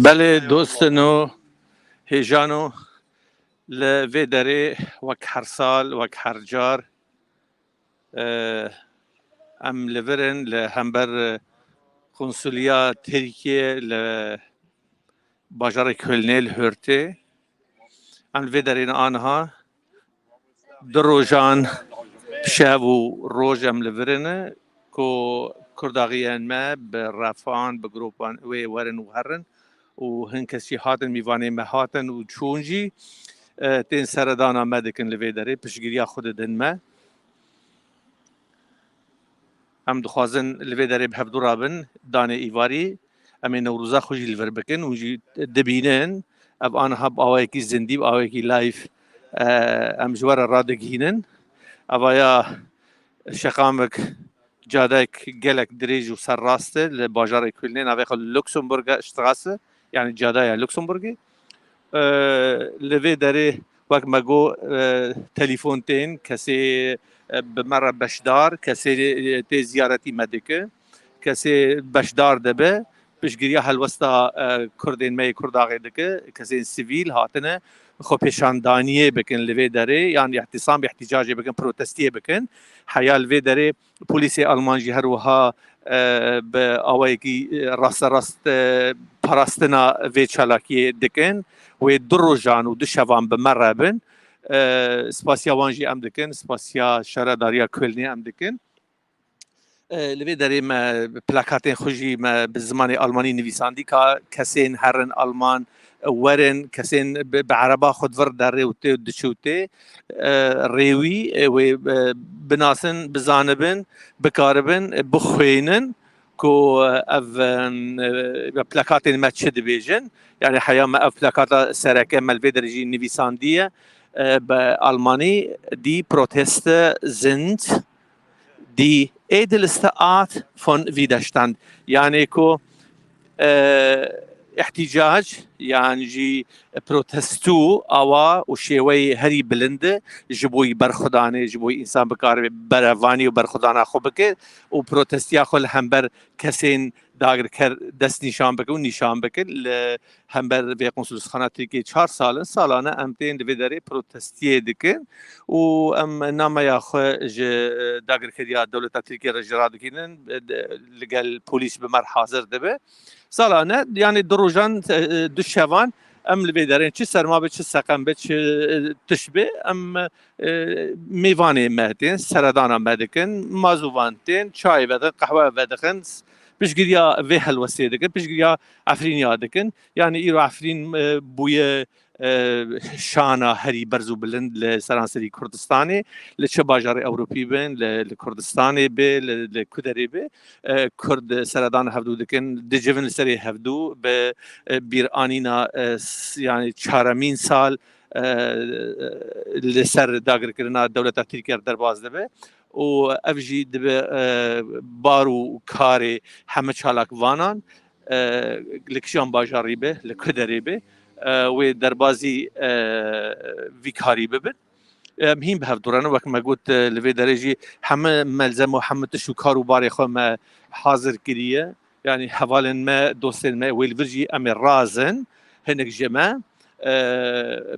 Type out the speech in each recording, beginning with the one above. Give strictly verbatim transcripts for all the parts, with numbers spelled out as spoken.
Belê dostino, hêjano, li vê derê wek her sal, wek her car, e, em li vir in li hember, e, Konsuliya Tirkiyê li bajarê Kölnê li Hurtê. Em li vê derê ne aniha du rojan, şev û roj em li vir in ku kurdaxiyên me bi refan, bi gropan wê werin û herin û hin kes jî hatin, mîvanê me hatin û çûn jî, e, tên seredana me dikin li vê derê, piştgiriya xwe didin me. Em dixwazin li vê derê bi hevdû rabin, danê îvarî em ê Newroza xwe jî li vir bikin û jî dibînin. Ev aniha bi awayekî zindî, bi awayekî live, e, em ji we re radigihînin. Evaya şeqamik cadayek gelek dirêj û serrast e li bajarê Kölnê, navê xwe Luxemburger Straße, yani cadaya Luxemburgê. E, li vê derê wek me got, e, telefon tên, kesê, e, bi me re beşdar, kesê, e, tê ziyaretî me dike, kesê beşdar dibe, piştgiriya helwesta, e, Kurdên me yê Kurdaxê dike, kesên sivîl hatine xwepêşandaniyê bikin li vê derê, yan îhtisam, îhtîcacê bikin, protestiyê bikin. Heya li vê derê polîsê Alman jî her wiha, e, bi awayekî, e, rasterast, e, parastina vê çalakiyê dikin. Wê du rojan û du şevan bi me re bin. E, spasiya wan jî em dikin, spasiya şaredariya Kölnê em dikin. E, li vê derê me plakatên xwe jî me bi zimanê almanî nivîsandî ka kesên herin Alman, werin, kesên bi, bi ereba xwe di vir derê û tê û diçe û tê, e, rêwî, e, wê, e, binasin, bizanibin, bikaribin, e, bixwînin ku, e, ev, e, e, plakatên me çi dibêjin. Yani heya me ev plakata sereke me li vê derê jî nivîsandiye, e, bi almanî, Die Proteste sind die edelste Art von Widerstand. Yani ku, e, îhtîcac yan jî protesto awa û şêweyê herî bilind e ji bo yî berxwedanê, ji bo yî însan bikaribe berevanî û berxwedana xwe bike û protestiya xwe li hember kesên dagirker dest nîşan bike û nîşan bike. Li hember vê konsulosxana Tirkiyê çar sal in, salane em tên di vê derê protestiyê dikin û em nameya xwe ji dagirkeriya dewleta Tirkiyê re jî radikînin, li gel polîs bi me re hazir dibe. Salane, yani du rojan, e, du şevan em li vê derê, çi serma be, çi seqem be, çi, e, tişt be, em, e, mêvanê me tên, seredana me dikin, mazûvan tên, çayê vedikin, qehwe vedixin, piştgiriya vê helwestê dikin, piştgiriya Efrîniya dikin. Yani îro Efrîn, e, bûye, e, şana herî berz û bilind li seranserî Kurdistanê, li çi bajarê Ewropî bin, li, li Kurdistanê be, li, li ku derê be, e, Kurd seredan hevdû dikin, dicivin li serê hevdû bi, e, bîranîna, e, s-, yani çaremîn sal, e, li ser dagirkirina dewleta Tirkiye re derbas dibe û ev jî dibe, e, bar û karê heme çalakvanan, e, li kîjan bajarî be, li ku derê be, e, wê derbazî, e, vî karî bibin. Em hîn bi hev dû re ne, wek me got, e, li vê derê jî heme melzem û heme tişt û kar û barê xwe me hazir kiriye. Yani hevalên me, dostên me, wê li vir jî em ê razin, hinek ji me, e,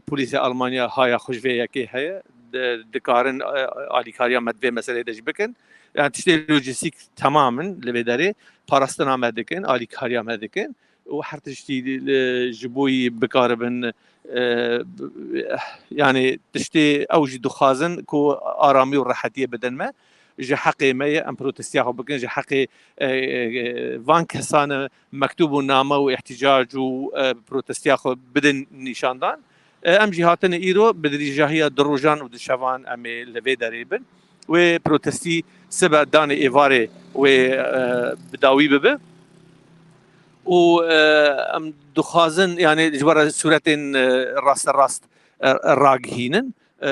polîsê Almanya haya xwe ji vê yekê heye, di-, dikarin, e, alîkariya me di vê meseleyê de jî bikin. Yani tiştê lojîstîk temam in li vê derê, parastina me dikin, alîkariya me dikin. û her tiştî, e, ji bo yî bikaribin, e, yani tiştê ew jî dixwazin ku aramî û rehetiyê bidin me. Ji heqê me ye em protestiya xwe bikin, ji heqê, e, e, van kesan e mektûb û name û îhtîcac û, e, protestiya xwe bidin nîşandan. E, em jî hatine îro bi dirîjahiya du rojan û du şevan em ê li vê derê bin. Wê protestî sibe danê êvarê wê, e, bi dawî bibe. Û, e, em dixwazin, yani ji we re sûretên, e, rasterast, e, ragihînin, e,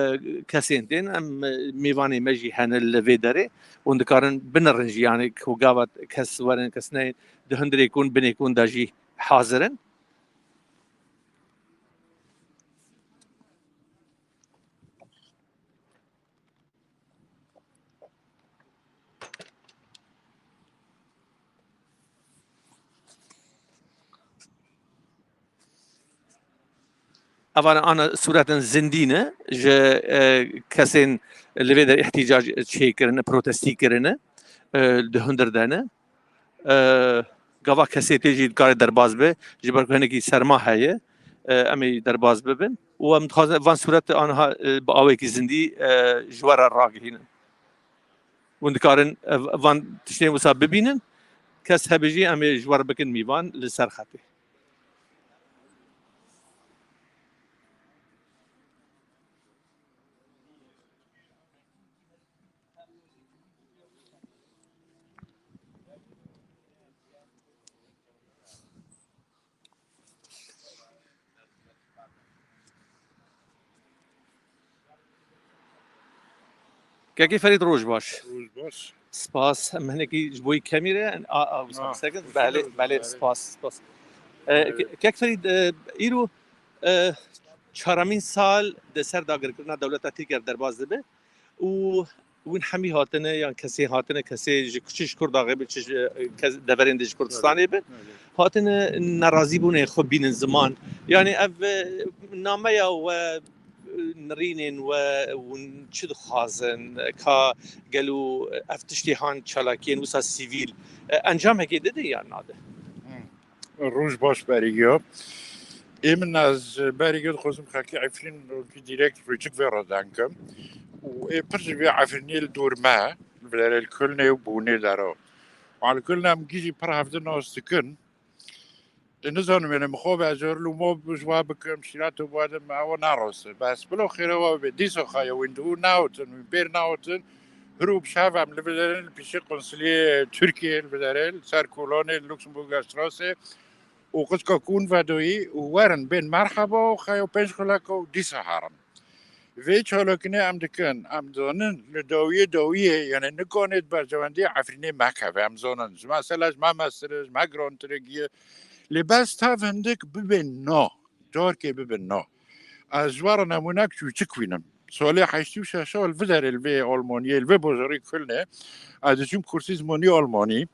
kesên tên, em, e, mêvanê me jî hene li vê derê. Hûn dikarin binirin jî, yani ku gava kes werin, kes neyên, di hundirê kun, binê kun de jî hazir in. Evan ana sûretên zindî ne ji, e, kesên li vê de îhtîcac çêkirine, protestî kirine, e, di hundir de ne. E, gava kesê tê jî dikare derbas be, ji ber ku hinekî serma heye, e, em ê derbas bibin. Û em dixwazin van sûret anha, e, bi awekî zindî, e, ji we re ragihînin. Hûn dikarin, e, van tiştên wisa bibînin, kes hebe jî em ê ji we re bikin mîvan li ser xetê. Kekê Ferîd, roj baş. Roj baş. Spas. Em hinekî ji bo yî kemî re, a, a, wisa Ah, bisekin. Belê, belê, belê. Spas, spas. E, Belê. Ke-, Kek Ferîd, e, îro, e, çaramîn sal di ser dagirkirina dewleta Tirkiye derbas dibe û hûn hemî hatine, yan kesê hatine, kesê ji, çi ji Kurdaxê be, çi ji, e, kes-, deverên de ji Kurdistanê be, Belê. Hatine nerazîbûnê xwe bînin ziman. Yani ev, e, nameya we, e, nirînên we, hûn çi dixwazin, ka gelo ev tiştê han çalakiyên wisa sivîl, e, encamekê dide yan nade? Hmm. Roj baş berî giyo. Ê min ez berî giyo dixwazim xelkê Efrîn wekî direkt rûçik vê re dankim. Û ê pir ji vê Efrînê li dor me, li vêderê li Kulnê û Bûnê dero. Û li Kulnê em gî jî pir hevdi nas dikin. Ê nizanim, yani, min xwe be ez ê lûmo ji we bikim, şîreto bi we de me ew naroste. Bes bilo xêre we be. Dîsa xaye wîn dû nahotin, wîn pêr nahotin. Hiro bi şev em li vêderê li pîşê konsuliyê Tirkiyê li vêderê, li ser kolonê, li Luxemburger Strasse. Û qicka kun vedoyî û werin bên merheba û xeyo pênc xuleka û dîsa herin. Vê çalakînê em dikin, em dizanin li dawiyê dawiyê, yani nikanê di berjewendiyê Efrînê mekeve, em zanin. Ji mesela ji me mestir e, ji me girantir e giye. Lê bes tev hindik bibên na, carkê bibin na. Ez ji we re nemûnek çûçik wînim. Salê heştî û şeş li vêderê li vê Almanyê, li vê bajarê Kulnê, ez diçûm kursî zimanî Almanî.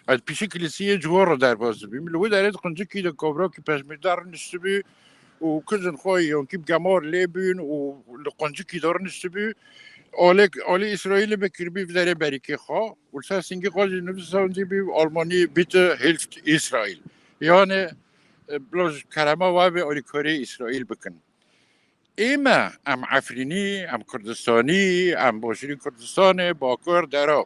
Ez pişik lîseyê ciwan re derbas dibîm. Li wê derê di quncikî de kobrakî pejmêrde riniştibû û kijin xwe yankî bi gemar lê bûn û li quncikî de riniştibû. Alê, alê Îsraîlê bikiribî vêderê berîkê xwe û li ser singê xwe jî nivîsandibî Almanî Bitte hilft Israel. Yani, e, bila ji kerema we bê alîkariyê Îsraîl bikin. Ê me, em Efrînî, em Kurdistanî, em Başûrî Kurdistanê, Bakur, Dera.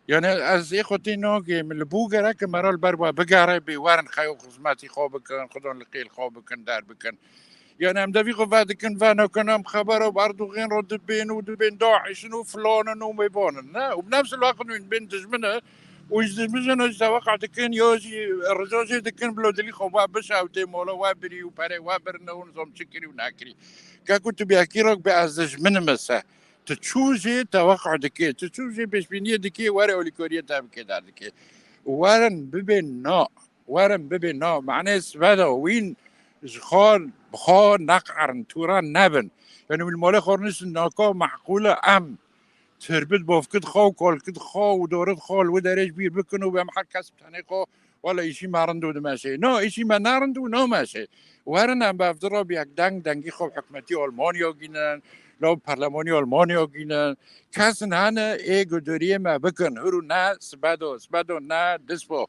Yani ez ê xwe tê nagêm, li bo gerek me re li ber we bigere, bê werin xeyo xizmetî xwe bikin, xudan li qêl xwe bikin, derbikin. Yani em devî xwe vedikin, venakin, em xebera bi Erdogan re dibên û dibên DAIŞ in û filan in û mêvan in, ne? Û bi nefs el-weqt wîn bên dijmin e, û ji dijmin jî teweqa dikin, ya jî rica jê dikin, bila dilî xwe we bişewtê, mala we birî û perê we birine û nizam çi kirî û nekirî. Keko tu bi yekî re bê ez dijmin im se. Tu çû jê teweqa dikê, tu çû jê pêşbîniyê dikê, were alîkariyê te bikê derdikê. Werin bibên na, werin bibên na. Manê sibeda wîn ji xwe bi xwe neqerin, tûra nebin. Yani wî li malê xwe rûniştin naka meqûl e em tirbit bavkit xwe û kalkit xwe û dorit xwe li wê derê ji bîr bikin û em her kes bi tenê xwe wele îşî me rind û dimeşê. No, îşî me nerind û nameşê. Werin em bi ev du re bi yek deng dengî xwe bi hikûmetî Almanya gînin, law bi perlemanî Almanya gînin. Kesin hene ê guhdariyê me bikin. Hûrû ne sibedo, sibedo ne dispo.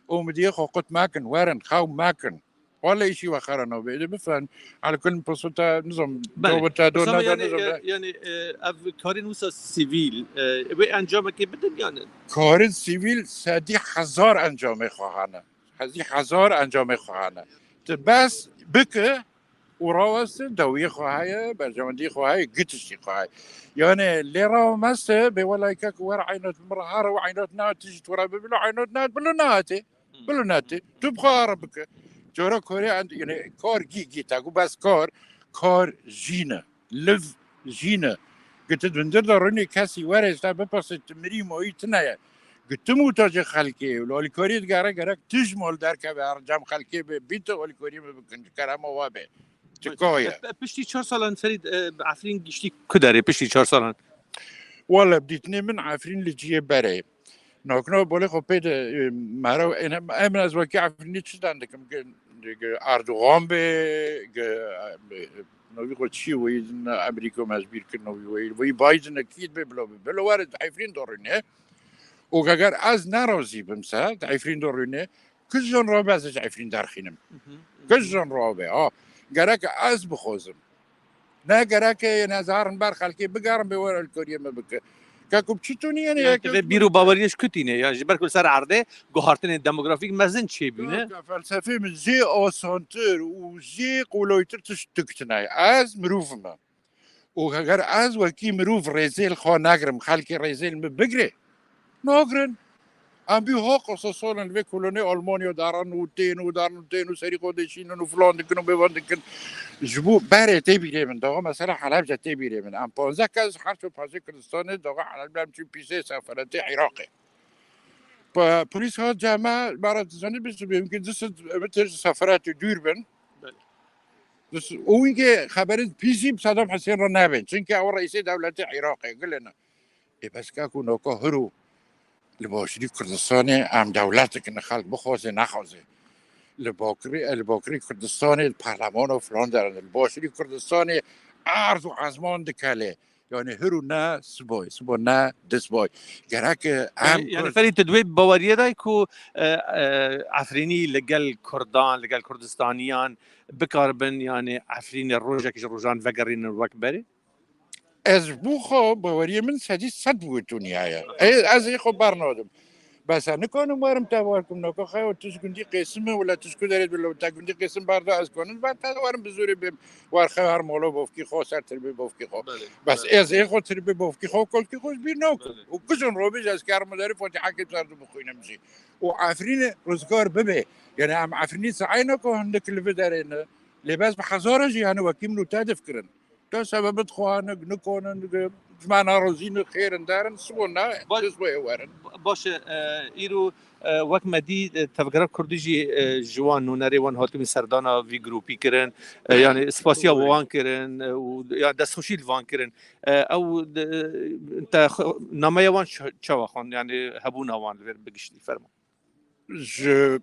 Û midiyê xwe qut mekin, werin, xew mekin. Wele îşî we xera nabê. Êdî bifin, elkul pirsûta, nizam, Belê. Daweta do Osama, nada, yani, nizam e, da. Yani, e, ev karên wisa sivîl, e, wê encamekê bidin yani? Karên sivîl sedî hezar encamê xwe hene. Sedî hezar encamê xwe hene. Tu bes bike û raweste, dawiyê xwe heye, berjewendiyê xwe heye, gitiştî xwe heye. Yani, lê rawmeste, bê welayke ku were eynat min re, hara û eynat na tijî tu re bibilo, eynat na bilo nehate. Bilo nehate. Tu bi xwe ara bike. Cara karê end-, yani, kar gî, gî, te ku bes kar, kar jî ne. Liv jî ne. Gi tu di hundir de rûnê kesî were, ji te bipirse, tu mirî mayî tune ye. Gi tu muhtacê xelkê ye. Li alîkariyê digere, gerek tu ji mal derkeve, her cem xelkê be, bî tu alîkariyê me bikin, ji kerema we be. Çika ye? Pe-, piştî çar salan Ferîd, e, Efrîn giştî ku derê piştî çar salan? Wele bi dîtinê min Efrîn li cihê berê. Nakna bolê xwe pê de, e, mera, em, em ez wekî Efrînî çi dan dikim? Gi, gi Erdogan be, gi, e, novî xwe çi wî din Amerîka me ji bîr kir novî wî. Wî Biden e, kî be bilo be. Bilo were di Efrîn dorîne. Û eger ez nerazî bim se, di Efrîn dorîne, Kujin rabe ez ji Efrîn derxînim. Kujin rabe, ha. Gerek ez bixwazim. Ne gerek e, ne zarin ber xelkê bigerin, bê were alîkariyê me bike. Ke ku çi tu niyene Yani, yek tu vê bîr û baweriyê ji ku tîne? Ya, ji ber ku li ser erdê guhartinên demografîk mezin çêbûne. Ka felsefê min jê asantir û jê qolaytir tişt tu kitine. Ez mirov me. Û eger ez wekî mirov rêzê li xwe negirim, xelkê rêzê li min bigire, nagirin. Em bî ha qirsa salin li vê kolonê Almanya derin û tên û derin û tên û serî xwe dêşînin û filan dikin û bêvan dikin. Ji bo berê tê bîrê min, dawa mesela Helebce tê bîrê min. Em panzdeh kes ji her çar parçeyê Kurdistanê dawa Helebce em çûn pîsê seferatê Iraqê. Pa-, polîs hat cem me, me re dizanî bişibê, wînkê du sed metre ji seferatê dûr bin. Belê. Dus, û wînkê xeberê pîsî bi Sedam Husên re nebên. Çunke ew reîsê dewletê Iraqê, gilê ne. Ê, bes ka ku noka hiro li başûrî Kurdistanê em dewletek ne, xelk bixwaze nexwaze. Li bakirî, li bakirî Kurdistanê, li parlemano filan derin. Li başûrî Kurdistanê erz û ezman dikele. Yani hiro ne siboy, sibo ne disboy. Gerek, e, Yani, em yani Kurd Ferîd, tu di wê baweriyê de ku, e, e, Efrînî li gel Kurdan, li gel Kurdistaniyan bikaribin, yani Efrînê rojek ji rojan vegerînin wek berê? Ez ji bo xwe baweriyê min sedî sed wê dinya ye. Ez, ez ê xwe bernadim. Bes ez nikanim werim te war kim, naka xeyo tu ji gundî Qêsim e, wela tu ji ku derê dilo, te gundî Qêsim berda, ez kanim ber te werim bi zorê bêm, war xeyo her mala bavkî xwe, ser tirbê bavkî xwe. Belê, Bes belê. ez ê xwe tirbê bavkî xwe, kolkî xwe ji bîr nakim. Belê. Û kujin robî ji ez kerim derê Fatîhekê ser du bixwînim jî. Û Efrînê rizgar bibe. Yani em Efrînî saê naka hindik li vê derê ne. Lê bes bi hezara jî yani wekî min û te difikirin. Te sebebit xwe ne, nikonin, ji me nerazî ne, xêrin derin, sibû ne, Baş- dizbûyê werin. Baş e, e, îro, e, wek me dî, e, tevgera Kurdî jî, e, ji wan nûnerê wan hatibî serdana vî grûpî kirin, e, Belê. yani spasiya Doğru. wan kirin, e, û ya destxweşî li van kirin. E, ew de, te xwe- nameya wan çi- çawa xwend, yani hebûna wan li vê bi giştî fermo. Ji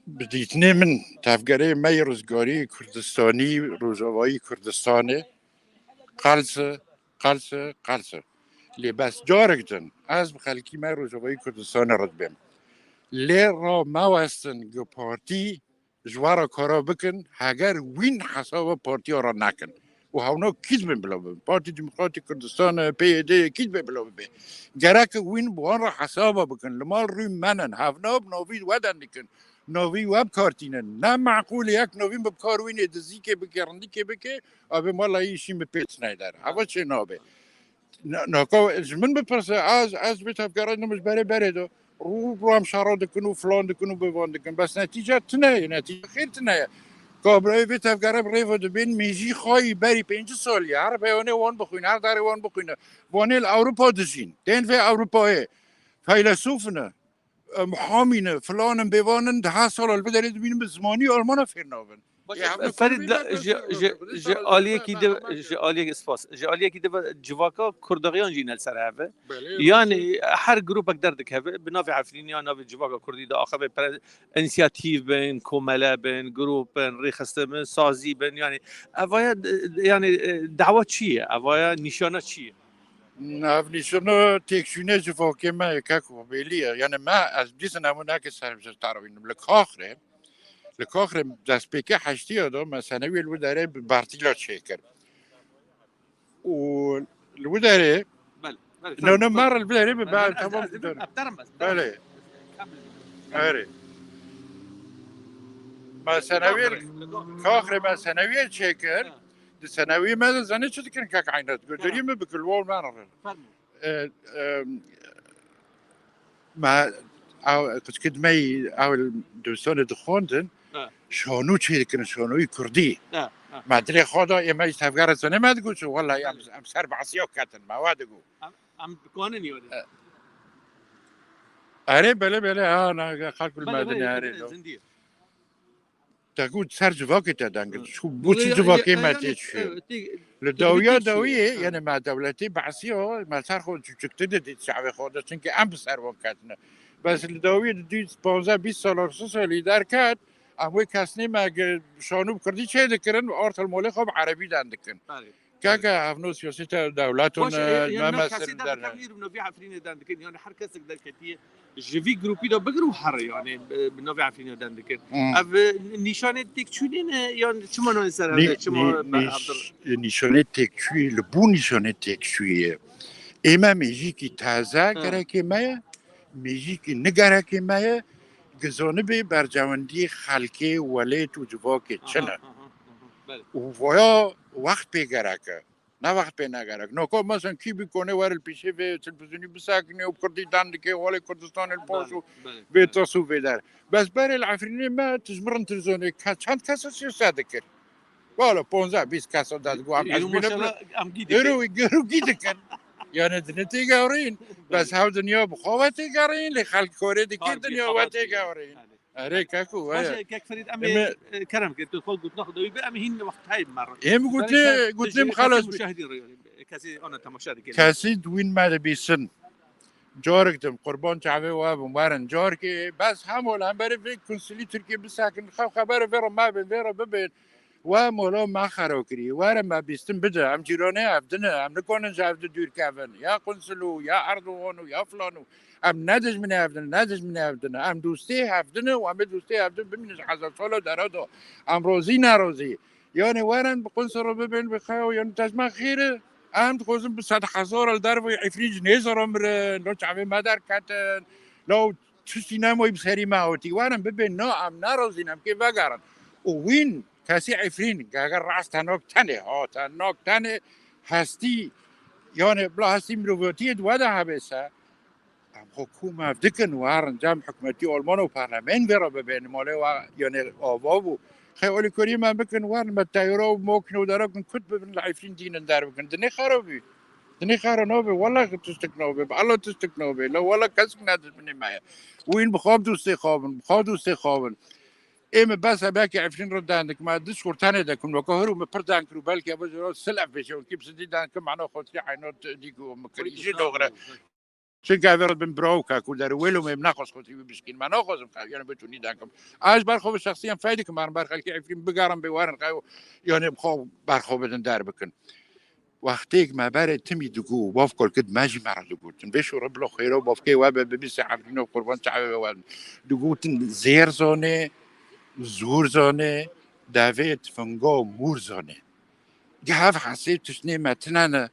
bi dîtinê min tevgerê me yê rizgarî Kurdistanî, Rojavayî Kurdistanê qels e, qels e, qels e. Lê bes carek din ez bi xelkî me Rojavayî Kurdistanê re dibêm. Lê ra mewestin ku partî ji we re kara bikin, heger wîn hesaba partiya re nekin. Û hewna kî dibên bila bibin? Partî Demokratîk Kurdistan e, P Y D ye, kî dibê bila bibe? Gerek wîn bi wan re hesaba bikin. Li mal rû menin, hevna bi navî we dendikin. Navî we bi kar tînin. Ne meqûl e yek navîn bi kar wînê dizîkê bike, rindikê bike, abê mala yî şîn bi pêç neyder. Heva çê nabe. Na-, naka ji min bipirse, ez, ez vê tevgera dim ji berê berê de rû, rû em şera dikin û filan dikin û bêvan dikin. Bes netîce tune ye, netîce xêr tune ye. Ka birayê vê tevgera bi rêve dibên mêjî xayî berî pêncî salî ye. Her beyanê wan bixwîne, her darê wan bixwîne. Vanê li Ewropa dijîn. Tên vê Ewropayê. Feylesûf ne. E, muhamî ne, filan in, bêvan in, di her sala li vê derê dibînin bi zimanî Almana fêr nabin. Baş e, Ferîd, ji, ji, ji aliyekî di, ji aliyekî, spas, ji aliyekî di ve civaka Kurdaxiyan jî ne li ser hev e. Belê, Yani, her grûpek derdikeve, bi navê Efrîniya, navê civaka Kurdî de axivê pre-, însiyatîv bin, komele bin, grûp bin, rêxistin bin, sazî bin, yani, evaya, yani, e, dawa çi ye? Evaya nîşana çi ye? Navnîşano têkçûnê civakê me yê keko bêlî ye. Yani me ez dîsa nemûneke ser ji tarwînim. Li Kaxrê, li Kaxrê destpêkê heştiya de me senewiyê li wî derê bi bertîla çêkir. Û li wî derê, Belê, belê, no, no, tamam, mer li wî derê bi, tamam. Belê, tamam, ez, ez, ez, tamam. Belê. Erê. Me senewiyê, Kaxrê me senewiyê çêkir. Ha. Di senewiyê me de zanî çi dikin kek Eynat? Goderî mi bikil, wol me re. Fermo. E, e, me, ew, qizkid me, ew, dibistanê dixwendin, Ha. şanû çê dikin, şanûyî kurdî. Ha, ha. Me dilê xwe da, ê me jî tevgera zanê me digot, wela em, em ser behsiya ketin, me wa digot. Em, em dikanin yani. E, erê, belê, belê, ha, na, xelk li me dinê, erê, e, zindî. Te got ser civakê te deng, Hı. Çi, bo çi civakê me tê çûye? Li dawiya dawiyê, yani me dewletê behsiya, me ser xwe çûçiktir didît çavê xwe de, çimkî em bi ser wan ketine. Bes li dawiyê di dî panzdeh bîst sala, si salî derket, em wê kesnê me ge-, şanû bi kurdî çê dikirin û artel molê xwe bi erebî den dikin. Belê. Keke, ev no siyaseta dewletan, Baş, e, e, yani me nav kesê meselin der derne. Dikin, îro nav Efrînê den dikin, yani her kesek derketiye ji vî grûpî de bigir û her, yani, e, bi navê Efrînê den dikin. Hmm. Ev, e, nîşanê têkçûnê ne, yan çima nayên ser Nî-, hevde, çima nî-, ber nîş-, hevdir? Nîşanê têkçûyê, li bo nîşanê têkçûyê. Ê me mêjîkî taze Ha. gerekê me ye, mêjîkî ne gerekê me ye, gizonibê bercewendiyê xelkê, welêt û civakê çi ne. Aha, aha, aha, belê. Û voya wext pê gerek e. Ne wext pê negerek. Noko mesela kî bi konê were li pîşê vê televîzyonî bisekinê û kurdî dan dike, welê Kurdistan li paş û Belê, belê, vê belê. Tas û vê der. Bes berê li Efrînê me tijmirin televîzyonê ke-, çend kesa siyasete dikir? Wala ponzdeh bîst kesa de digo em Êro hezbîne maşallah bi-, em gî dikin. Êro, êro gî dikin. Yani dinê têgerin. Bes Belê. Hev dinya bi xwe ve têgerin, lê xelk korê dikir Xalkê dinya xwe ve têgerin. Belê. Erê, keko, Baş e, kek Ferîd, em ê, Eme e, kerem kir, tu xwe gotna xwe dawî be, em hîn wext heyî me re. Em gote, Belê, gote, em xelas bi. Muşahidî re, kesî ana temaşa dike. Kesî di wîn me de bîsin. Carek dim, qurban çavê we bim, werin. Carkê, bes hemol, hemberê vê konsulî Tirkiyê bisekin, xew xeberê vê re me bin, vê re bibin. We molo me xero kirî, werin me bîstin bide. Em cîranê ev din e, em nikonin ji ev di dûr kevin. Ya konsul û, ya Erdogan û, ya filan û. Em ne dijminê hev din, ne dijminê hev din. Em dostê hev din û em ê dostê hev din bimînin ji hezar sala dera de. Em rozî ne rozî. Yani werin bi qunso re bibin, bi xew, yani tecma xêr e. Em dixwazin bi sed hezar li derve Efrîn ji nêzara mirin, lo çavê me derketin, lo tiştî nemoyî bi serî me hotî. Werin bibin, na, em ne rozî ne, em kê vegerin. Û wîn kesî Efrîn, gege rast tenak tenê, ha, tenak tenê hestî, yani bila hestî miroviyetiyê di we de hebê se. Em xwe kom ev dikin, werin cem hikûmetî Alman û parlament vê re bibên, malê we, yani, ava bû. Xey alîkorî me bikin, werin me teyara û makîne û derakin kut bibin, li Efrîn dînin der bikin. Dinê xera bî. Dinê xera nabê, wela tiştik nabê, bi Allah tiştik nabê. La wela kesik ne dijminê me ye. Wîn bi xwe bi dostê xwe bin, bi xwe dostê xwe bin. Ê min bes e, belkî Efrîn re dendik, me diş xurt tenê dekim, weke hir û min pir den kir û belkî ev jî sil ev pêşe wekî bi sidî den kim, mana xotî eyno dîk û min kirî jî doxire. Çunke ev re bin bira û kak û der wêlo me naxwaz xotî wî bişkîn, me naxwazim xew, yani bitunî den kim. Ez ber xwe bi şexsiyen fey dikim, ber xelkê Efrîn bigerin bê werin xew, yani xwe ber xwe bidin der bikin. Wextêk me berê timî digot, bav kolkit me jî me re digotin. Vê şûre bila xêra bavkê we be, bibîse Efrîno qurban çavê we win. Digotin zêr zanê, zûr zanê, devê tifinga û mûr zanê. Gev hesê tiştnê me tine ne.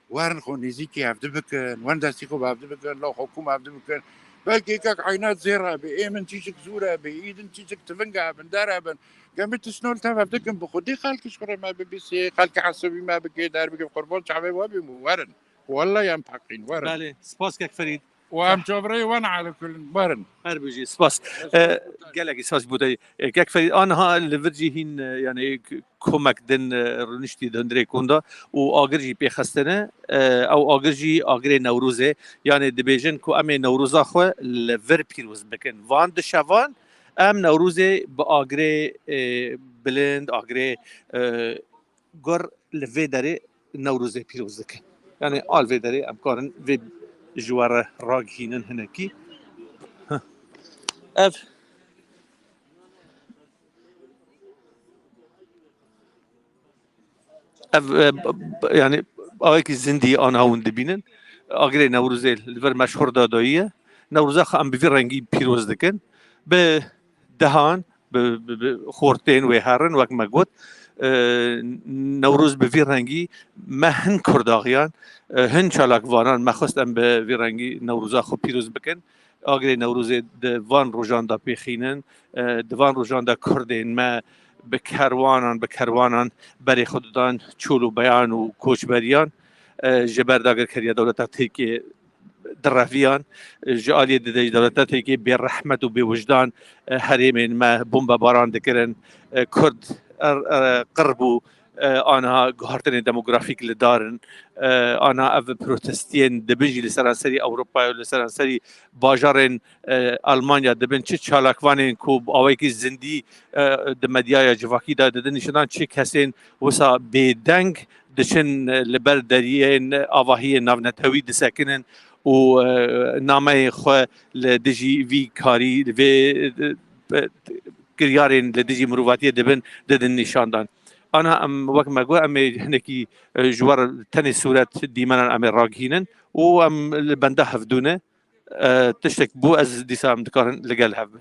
Werin xwe nêzîkî hevdi bikin, werin destî xwe bi hevdi bikin, la xwe kom hevdi bikin. Belkî kek Eynat zêr hebê, ê min çîçik zûr hebê, î din çîçik tiving hebin, der hebin. Gemî tiştno li tev hevdi kin, bi xwedî xelkî ji xwe re me bibîsê, xelkî hesibî me bikê, der bikê, qurban çavê we bîm û werin. Wellahî em peqîn, werin. Belê, spas kek Ferîd. Û em çavreyê we ne, elê kulin, werin. Her bijî, spas. E, gelekî spas bû te. E, kek Ferîd, aniha li vir jî hîn, e, yani, k-, komek din, e, rûniştî di hundirê konda û agir jî pê xistine. E, ew agir jî agirê Newrozê. Yani dibêjin ku em ê Newroza xwe li vir pîroz bikin. Van di şevan em Newrozê bi agirê, e, bilind, agirê, e, gur li vê derê Newrozê pîroz dikin. Yani al vê derê em karin vê ji we re ragihînin hinekî. Heh. Ev, ev, e, b-, b-, yani Awekî zindî ana hûn dibînin. Agirê Newrozê li vir meşhur dadayî ye. Newroza xwe em bi vî rengî pîroz dikin. Bi dehan, bi, bi, bi xortên wê herin, wek me got. E, Newroz bi vî rengî me hin kurdaxiyan, e, hin çalakvanan me xwest em bi vî rengî Newroza xwe pîroz bikin. Agirê Newrozê di van rojan de pêxînin, e, di van rojan de kurdên me bi kerwanan, bi kerwanan berê xwe didan çol û beyan û koçberiyan, e, ji ber dagirkeriya dewleta Tirkiyê direviyan, e, ji aliyê dide ji dewleta Tirkiyê bêrehmet û bêwijdan, e, herêmên me bombebaran dikirin, e, kurd, e, e, qir bû, e, aniha guhartinên demografîk li dar in, e, aniha ev protestiyên dibin jî li seranserî Ewropayê û li seranserî bajarên, e, Almanya dibin, çi çalakvanên ku bi awayekî zindî, e, di medyaya civakî de didin nîşanan, çi kesên wisa bêdeng diçin, e, li ber deriyên avahiyên navnetewî disekinin û, e, nameyên xwe li dijî vî karî, vê, e, kiryarên li dijî mirovatiyê dibin, didin nîşandan. Ana em, wek me got, em ê hinekî, e, ji we re tenê sûret dîmenan em ê ragihînin û em li benda hevdû ne. E, tiştek bû, ez dîsa em dikarin li gel hev bin.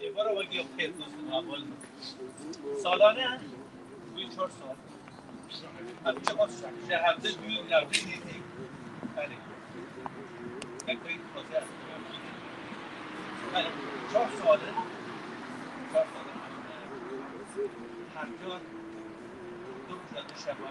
Êvara wekî xêr dostum, abon. Salane wî çar sal. Ev çiqas ji hevdeh dûr, hevdeh nêzîk. Belê. Belê, çar sal in. Çar sal in. Her car du roja, du şeva,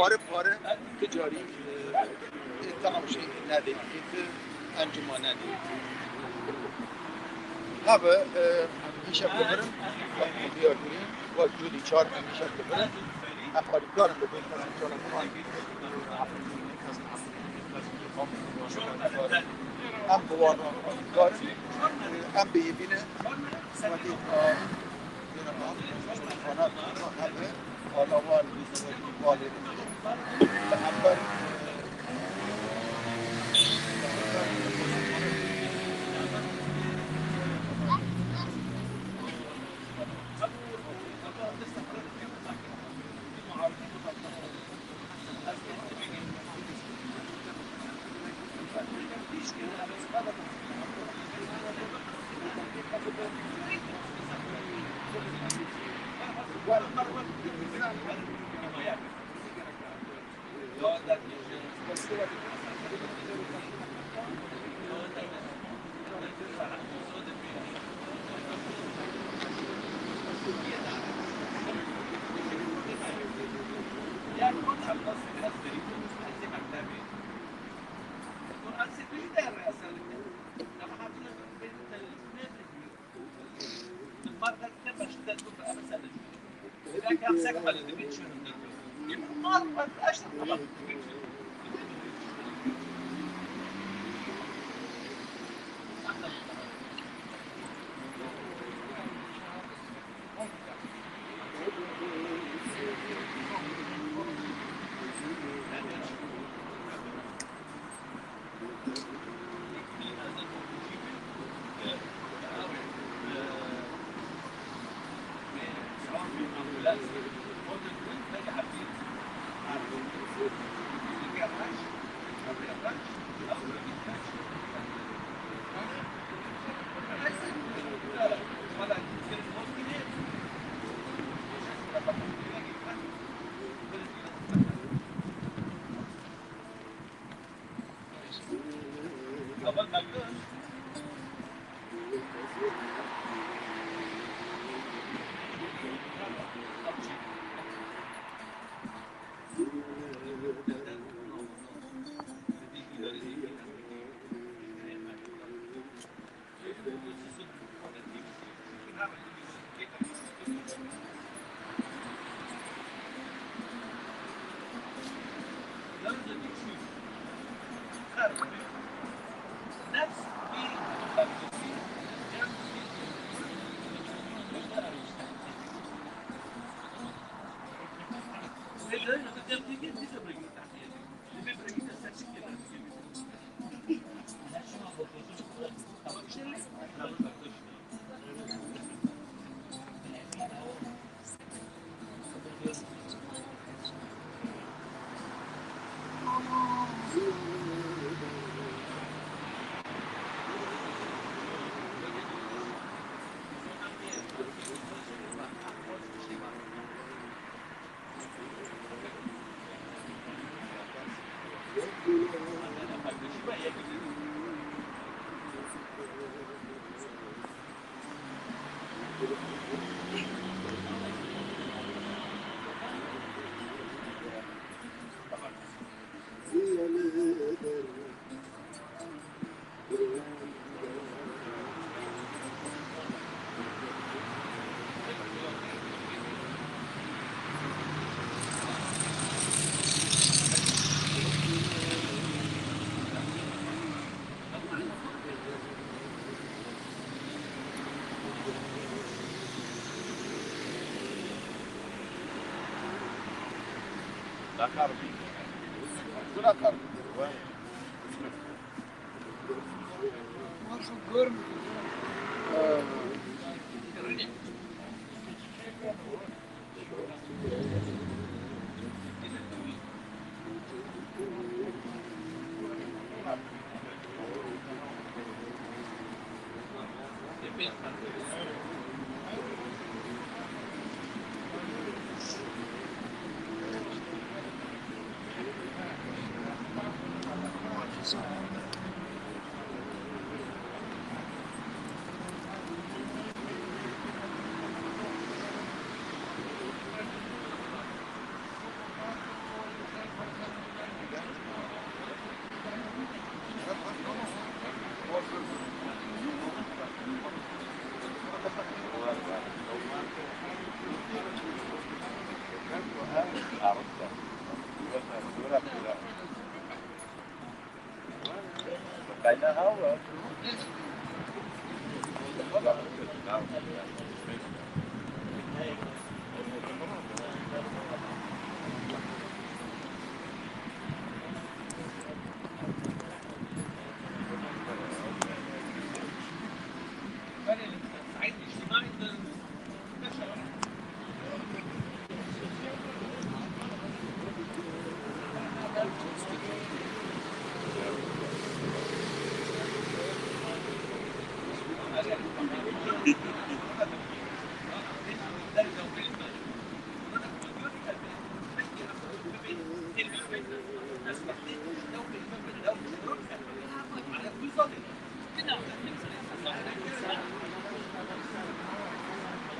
pare pare ti carî, e, e, tam jî nedê, ti encuma nedê. Hebe, e, hîşek dibirin, wek diyar dirin, wek cûdî çar em hîşek dibirin. Em xwe dikarin bi bin kes çalakvan. Em bi wan re dikarin, em bêhîvî ne. Wekî, e, yine em, xana, hebe, ala wan, wekî, valê, em ber, e,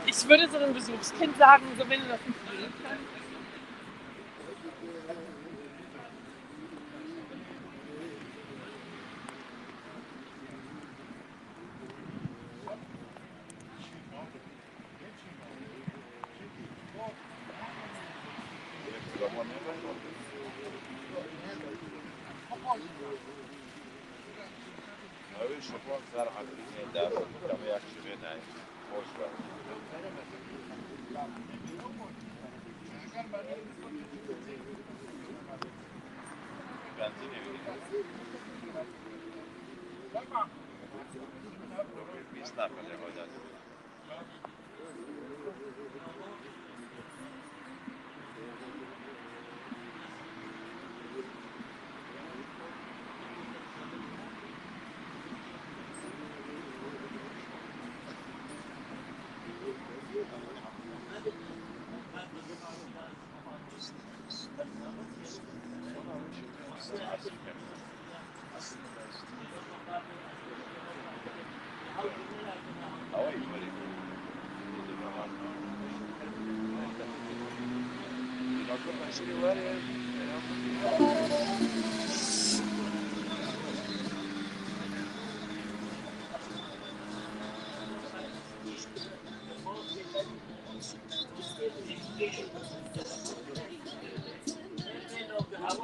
Ich würde so einen Besuchskind sagen, so wenn du das nicht willst, dann Ew ê şivan ser Efrînê der, demê yek şivê nayê. Boş ver. Benzînê wî. Bîst nefere hoca.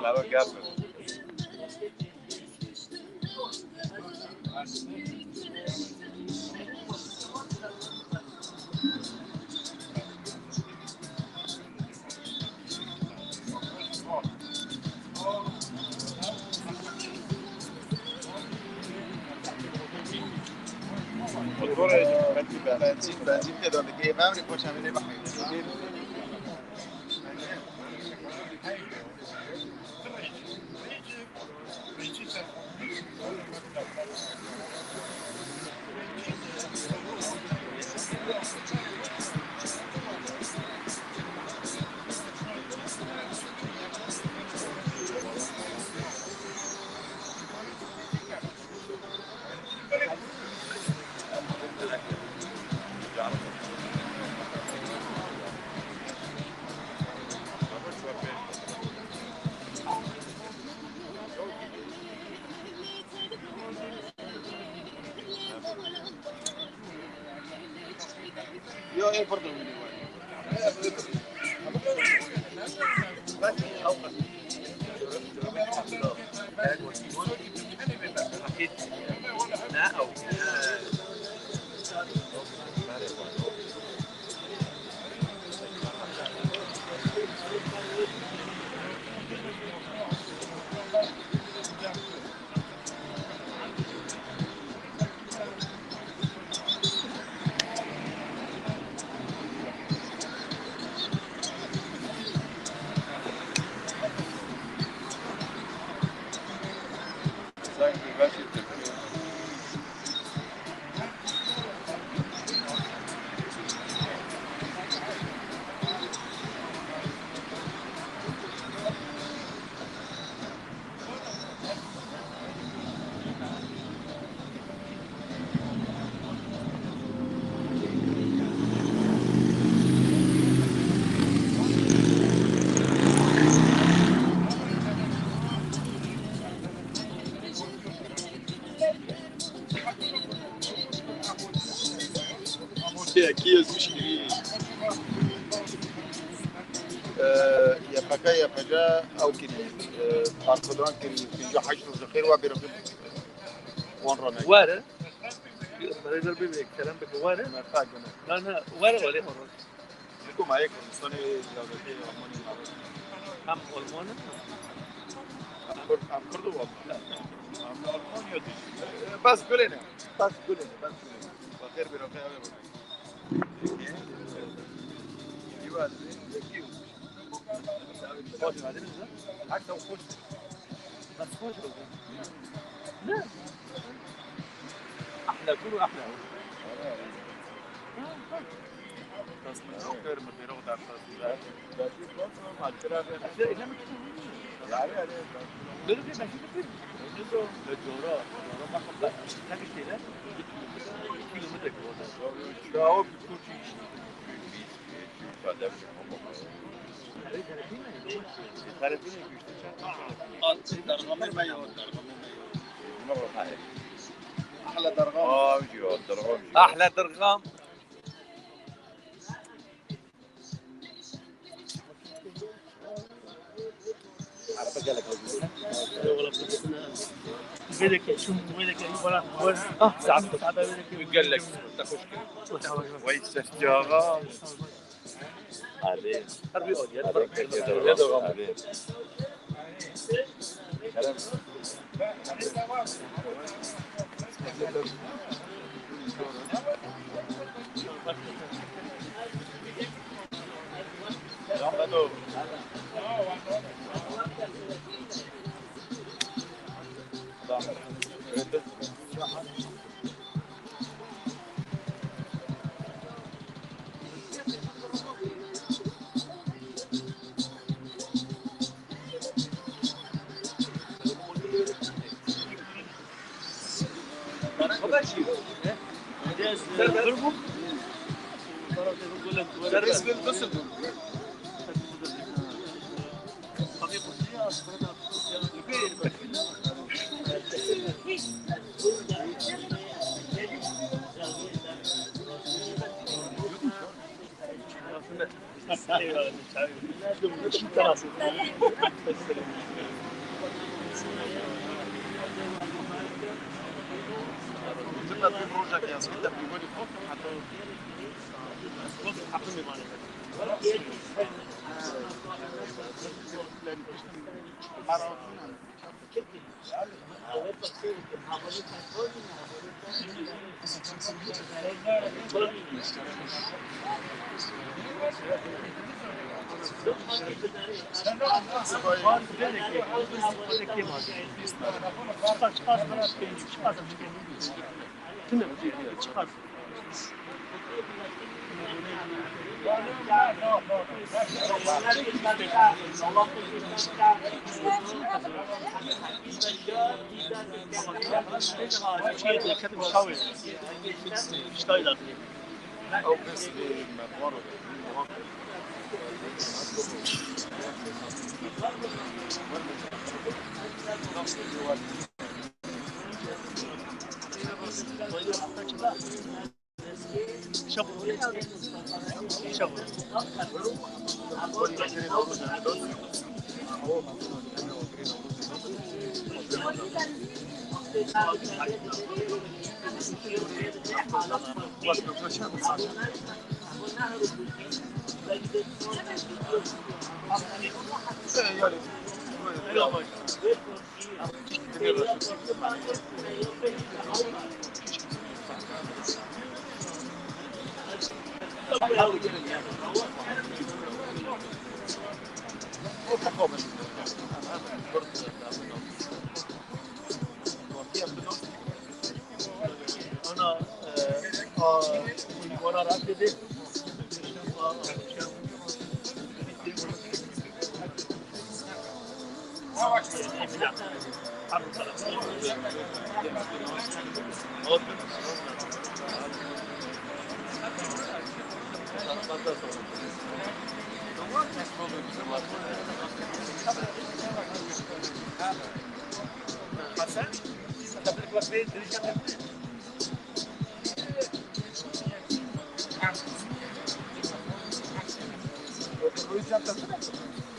Ew gep e. Motorê benzîn, benzîn tê de dikê, memrê koça min ê bahî. Yekî ez wî şikirî. Ee, Y P G, Y P G ew kirî. Ee, Arkodan kirî. Pênc heşt roj xêr wa bêro xêr. Wan rane. Were. Berêber bibê, kerem bike, were. Merhaba, gene. Na, na, were, were, were. Ji ku mayê Kurdistanê ya wekî Almanya nabê. Em Alman in? Em Kurd, em Kurd û Alman. Em Almanya dijî. Bes gulê ne. Bes gulê ne. Bes gulê ne. Xêr bêro xêr. Yekî. Yekî. Xweş geldiniz. Her şey hoş. Bes xweş oldu. Ne? Ahla kuru ahla. Bes min çok görmedi, o da. Böyle bir ben şimdi bir. Cora, cora bak, bak. Tabii şeyler. Kilometre orada. Şu an o bir kurşun işte. Ahla dergam. Ahla dergam. Gelek. Gelek. Vay sesçi ağa. Abi. Abi.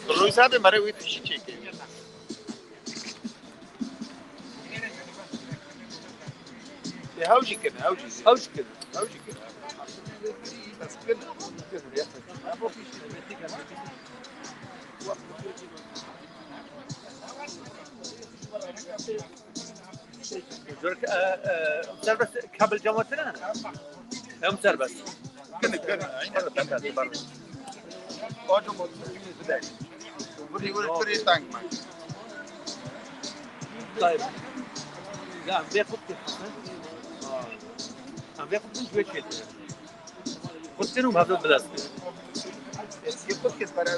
Rûyzadê mere wî tişî çêkê. Ê, hew jî kene, hew jî. Hew jî kene. Hew jî kene. Bes kene. Serbest, kabel cama tine? Em serbest. Kene, kene. Aynen. Ojo mo. Vurî, vurî, vurî tank man. Tayyip. Ya, vê xwe. Ha. Em vê xwe ji wê çêtir. Xwe tênim hevdû bi dest kir. Eski xwe kir para.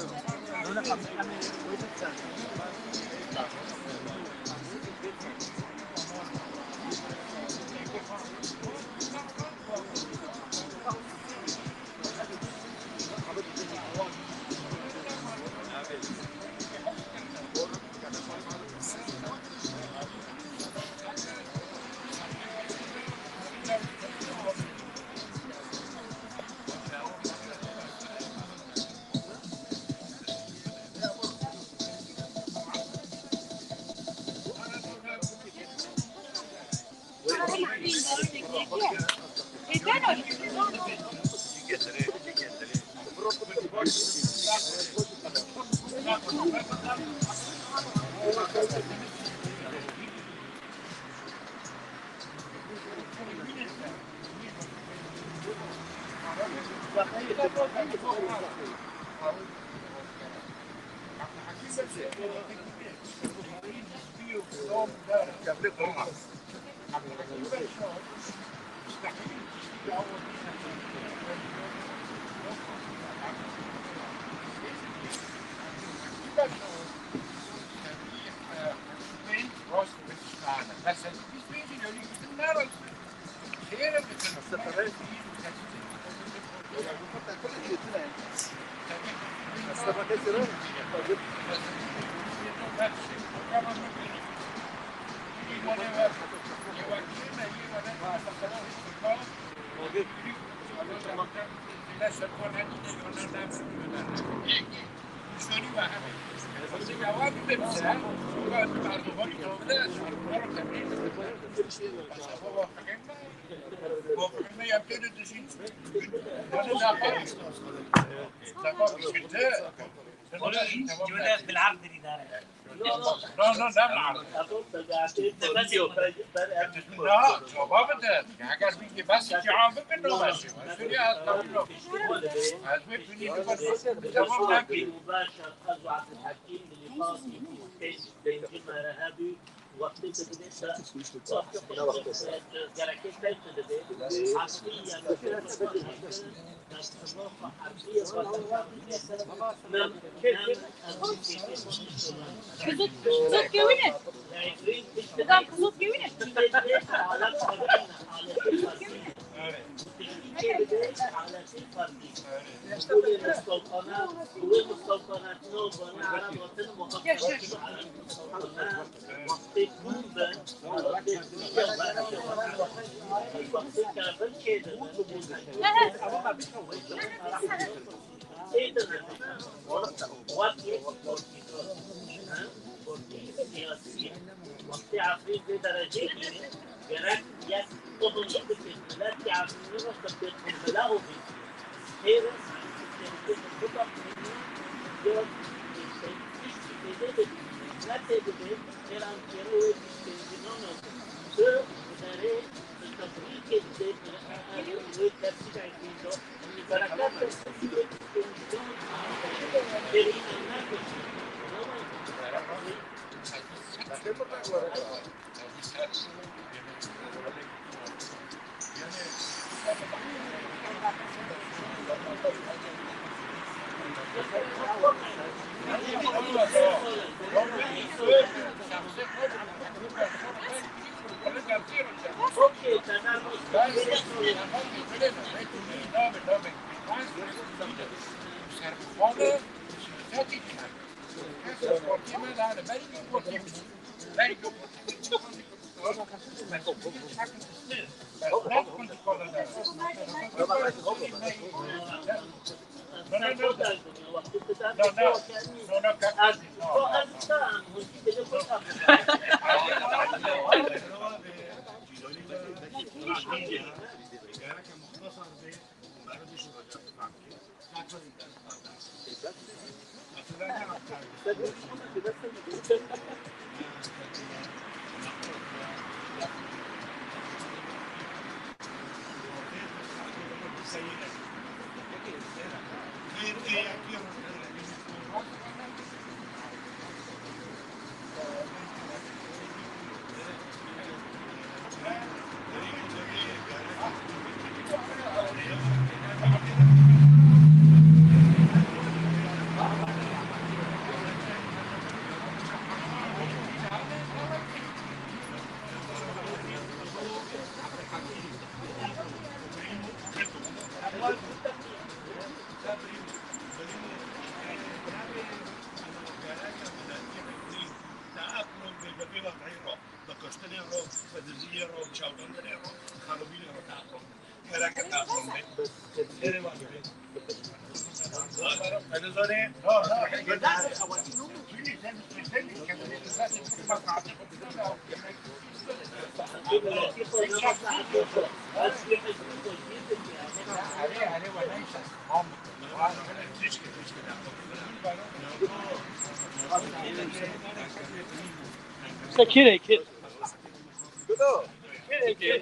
Onu hiç cümle bil'ak bir idare. No, no, no, no. No, cevabı da. Eğer bir de bas cevabı bir no bas. Şuraya atlamıyor. Az bir günü bir tamam da. Wextê tu dibê te, wextê xwe dibê te, gerekê te tu dibê, eqlî ya te, Kızıl, kızıl kewine. Kızıl kewine. Kızıl kewine. Wextê Efrîn vê dereceyê bîne, gerek yek toplum bikê, milet ki Efrînê ve xebtê xwe bela û bî. Hêre, ya, ne tê bibê, hêran kêrê wê bî, nana, tu bi derê, bi tebrîkê dibê, wê tersî de bî, bereket, Bi kuştinê re, bi diziyê re, bi çawdandinê re, xerabînê re taqo. Gerek e taqo be. Serê wan be. Hadi zane. Sekirê kir. Kir, kir.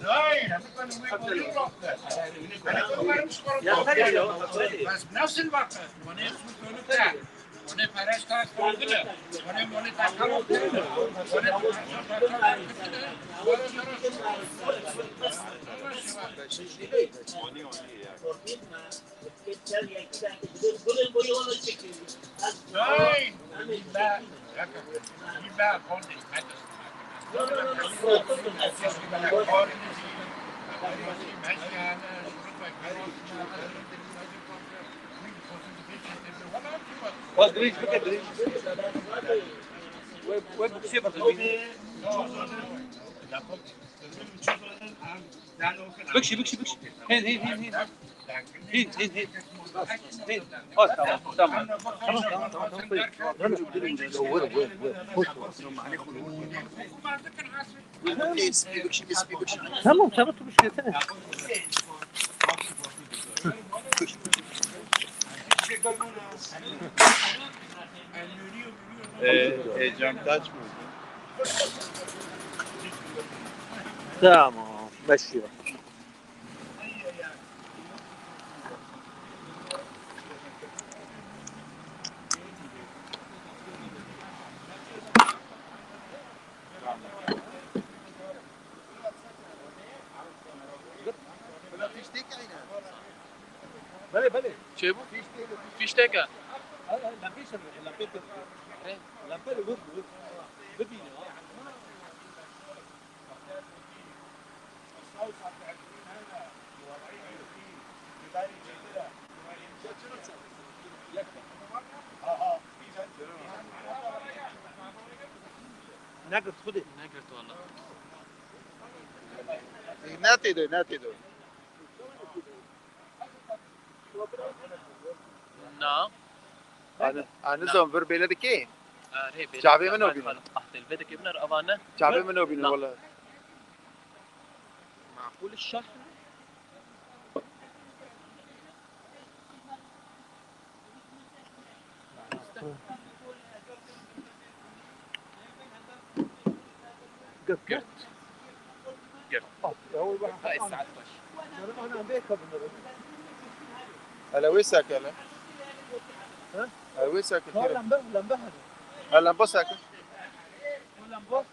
Nein, bes nasıl vakit? Bana su dönüp de. Bana para standine. Bana moneta kalıp. Bana Nein. Bas dirêj bike, dirêj. Wê, wê bikişê berdibî. Bikşi, bikşi, bikşi. Hin, hin, hin, hin. Hin, hin, hin. Hin. Ha, tamam, tamam. Tamam, tamam, tamam, tamam. Tamam, tamam, tu bişkete. E, e, cam taç mı? Tamam, başlıyor. Belê, belê. Çêbû? Fîşteke. Ha, ha, lempê şer, lempê pir. He. Lempê li wir, wir. Bibîne, ha. Negirt xwedê. Negirt wala. Ne tê de, ne tê de. Na. Ani, ani zon vir bêle dikê. Çavê min o bînin. Ah, telve dikê min, avane. Çavê min o bînin, wala. Makul şah. Girt. Girt. Girt. Hay saet baş. Hele wê seke hele. Ha? Hele wê seke. Ha, lamba, lamba hele. Ha, lamba seke. Lamba.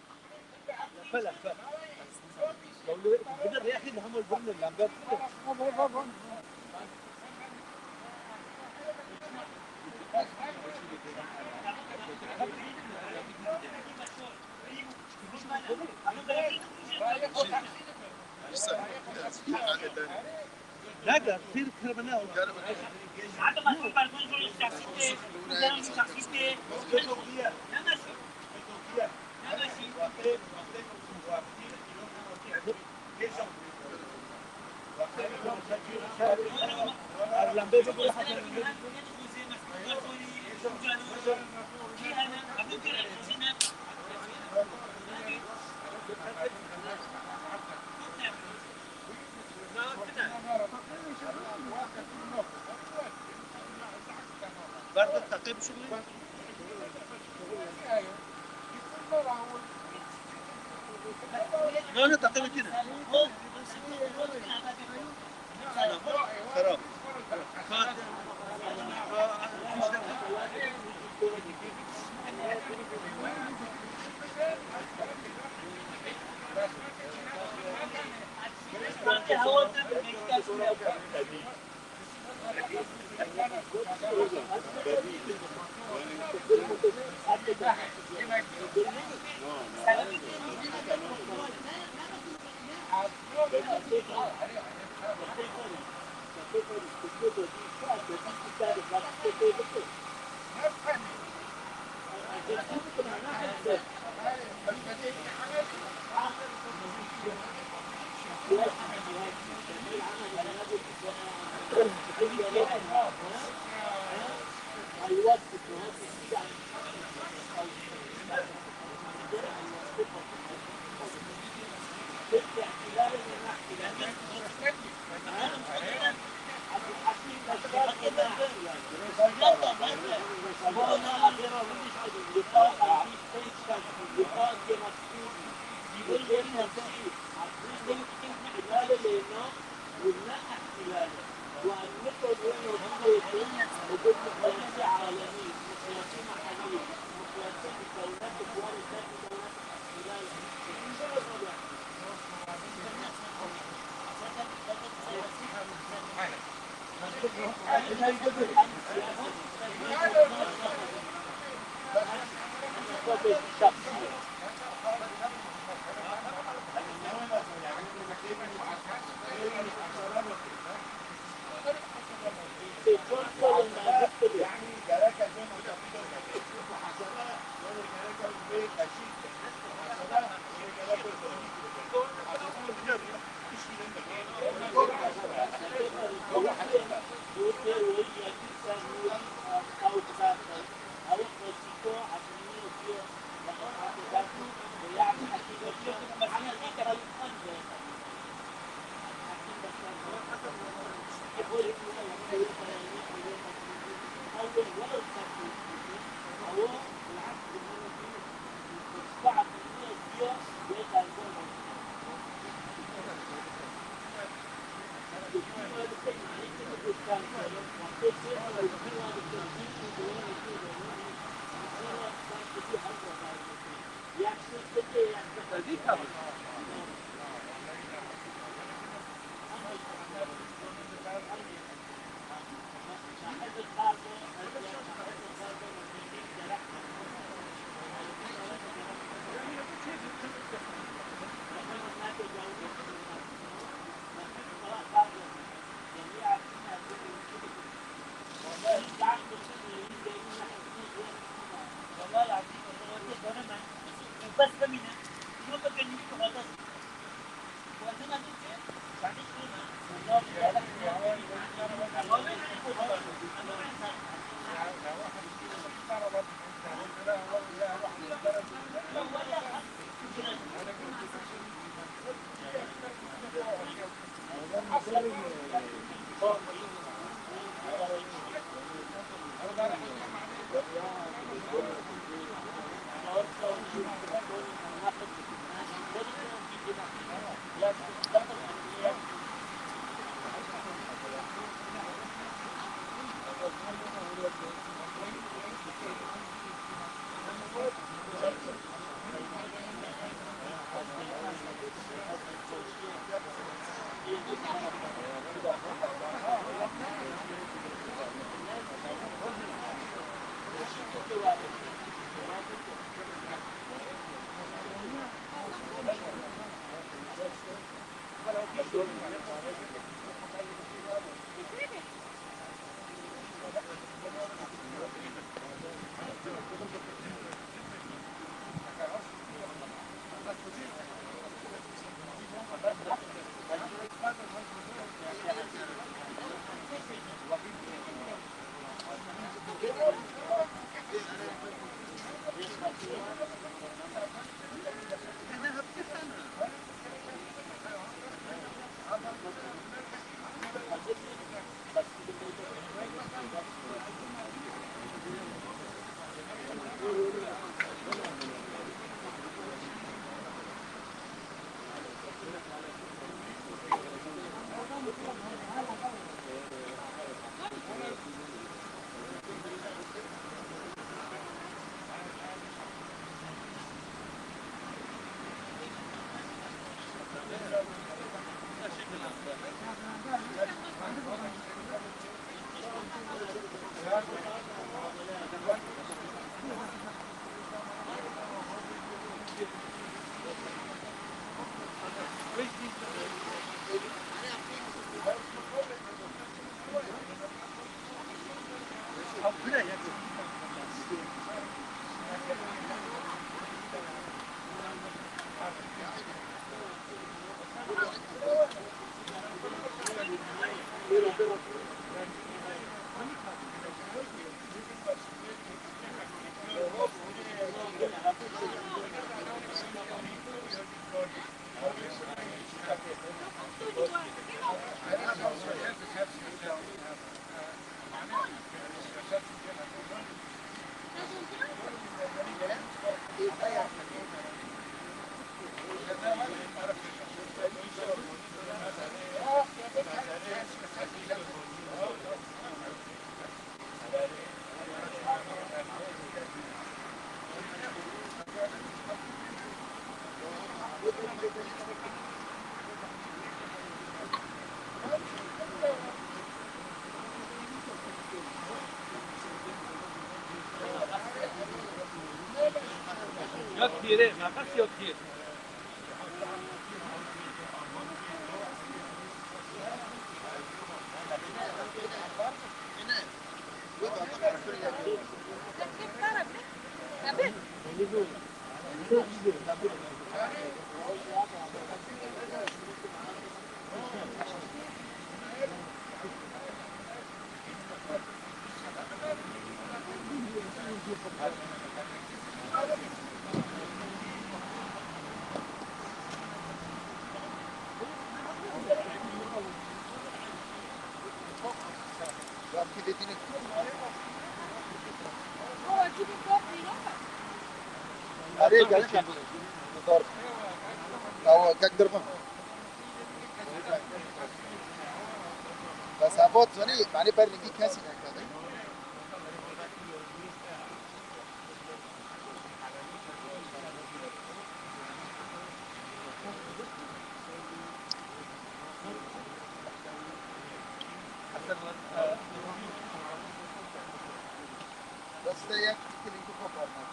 Berda teqê bişuxulî. Na, na, teqê bikîne. Xerab. ولا احتلال، وأن يقعد وين وكيف يتم وجود مقياسين عالميين، مقياسين محليين، مقياسين مكونات وكواليتات مكونات الاحتلال. شو الوضع؟ Kire, makas yok ki. Arê gel çê. Dor. Awa kek dirxin. Bes ev ot zanî, yani ber lingî kesî nekade. Bes te yek iki lingî xwe parmak.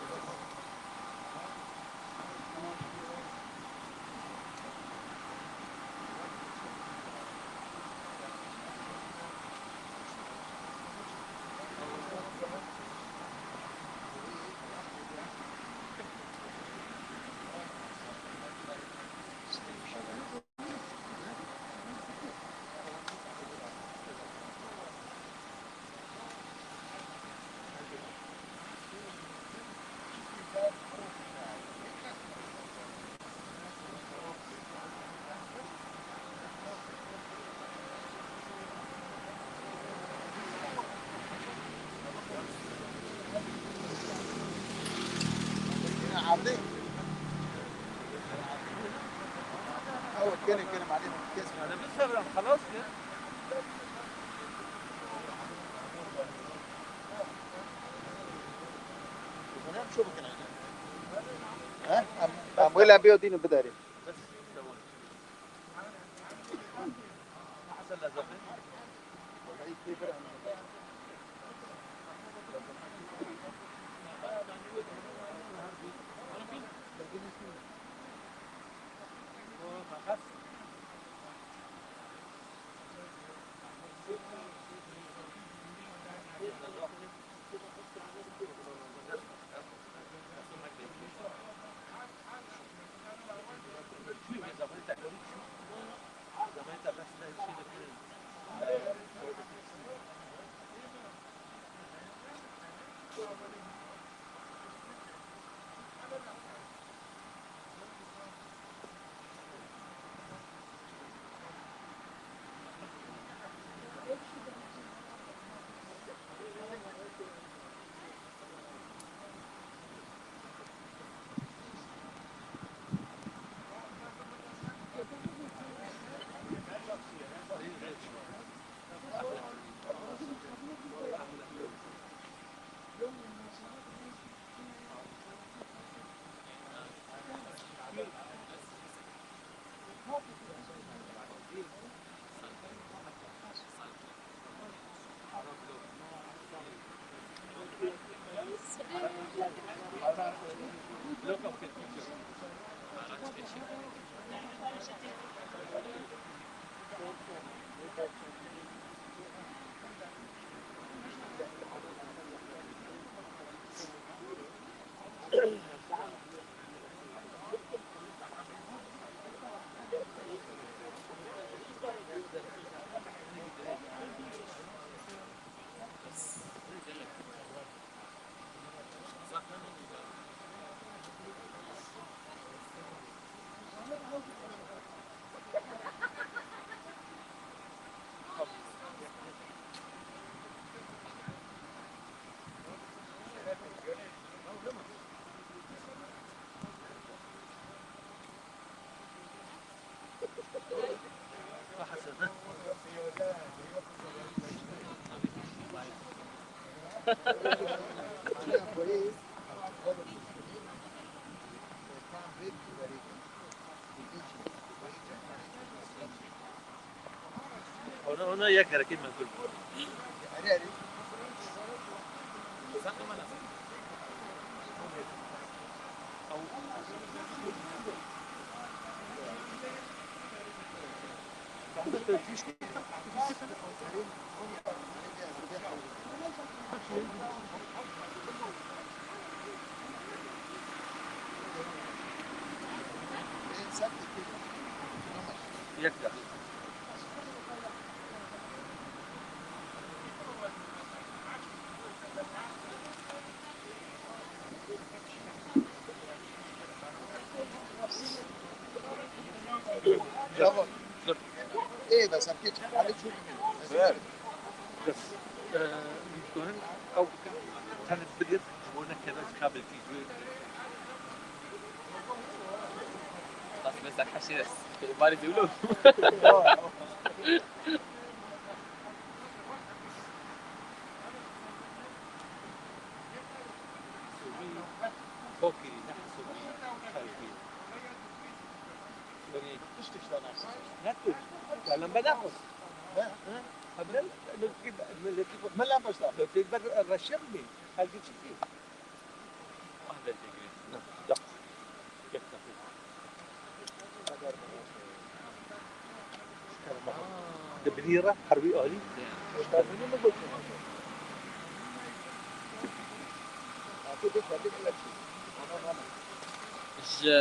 Em wê lebê dîn bidarê. Ona, ona yek herekê mezgûl bû. Yek daqiqa. Bravo. Ê, bes, em kê çi? Hadi çû. Ver. Bes. Ee, dikarin ew tenet bidir, ji bo nekeve kabelkî ji wê. Bas, bes, heşê, barê zewlo. Sovî, Kokirî, ne Sovî, Çerkî. Sovî. Ne tu? Ya lembe ne xwest? He? He? Hebre, milletî xwest. Me lembe işte. Pêber reşe bî. Her gün çıkıyor. Ah, ben de gireyim. Ya. Gel, gel. Di binî re her wî alî. Ji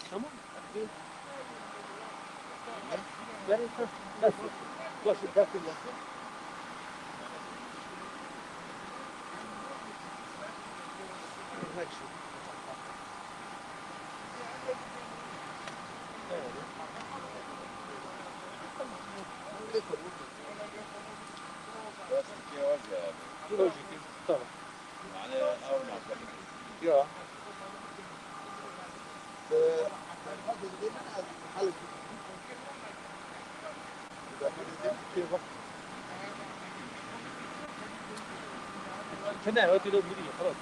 Tamam. Bas. Bas, bas, bas. Lojik. Tamam. Ya. Hene, hadi lo biri, xalas.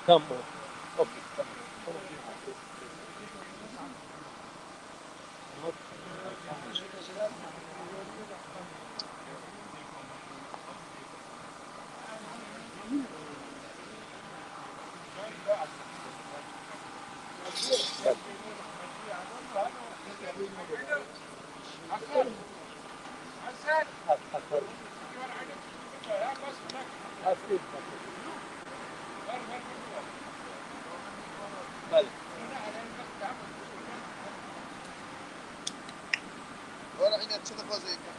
Tamam. Okey, tamam. Tamam. Wala îne çi dixwaze yeke?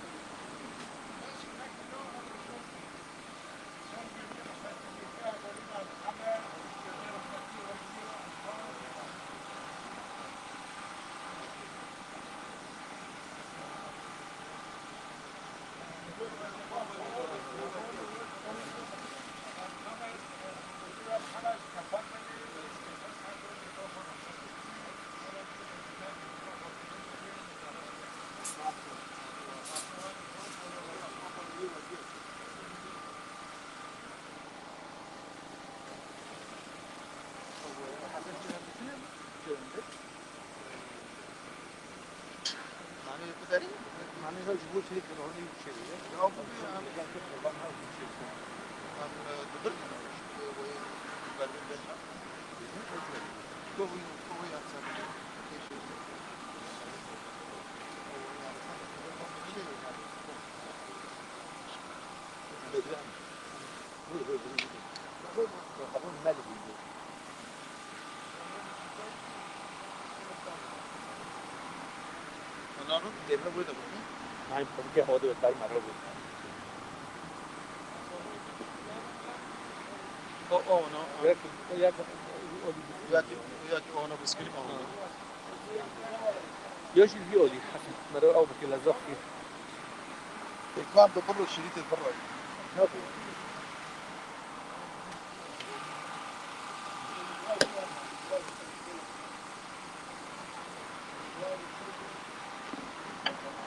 Mane, tu derî? Mane, ji bo çêkir, hûn ê çêkir. Ya, bu bir, em, em, e, dibir, e, wê bervê bêjin. Tu wî, tu wî em sen. Çê, yani. Devre burada mı? Nein, porque heute wird gleich mal rüber. Oh, oh, no. Yati, yati, oh, no, bisküvi mi? Yo, şimdi bir olayım. Merhaba, abi, ki lazak ki. Ekran da burro, şerit de burro. Ne yapayım?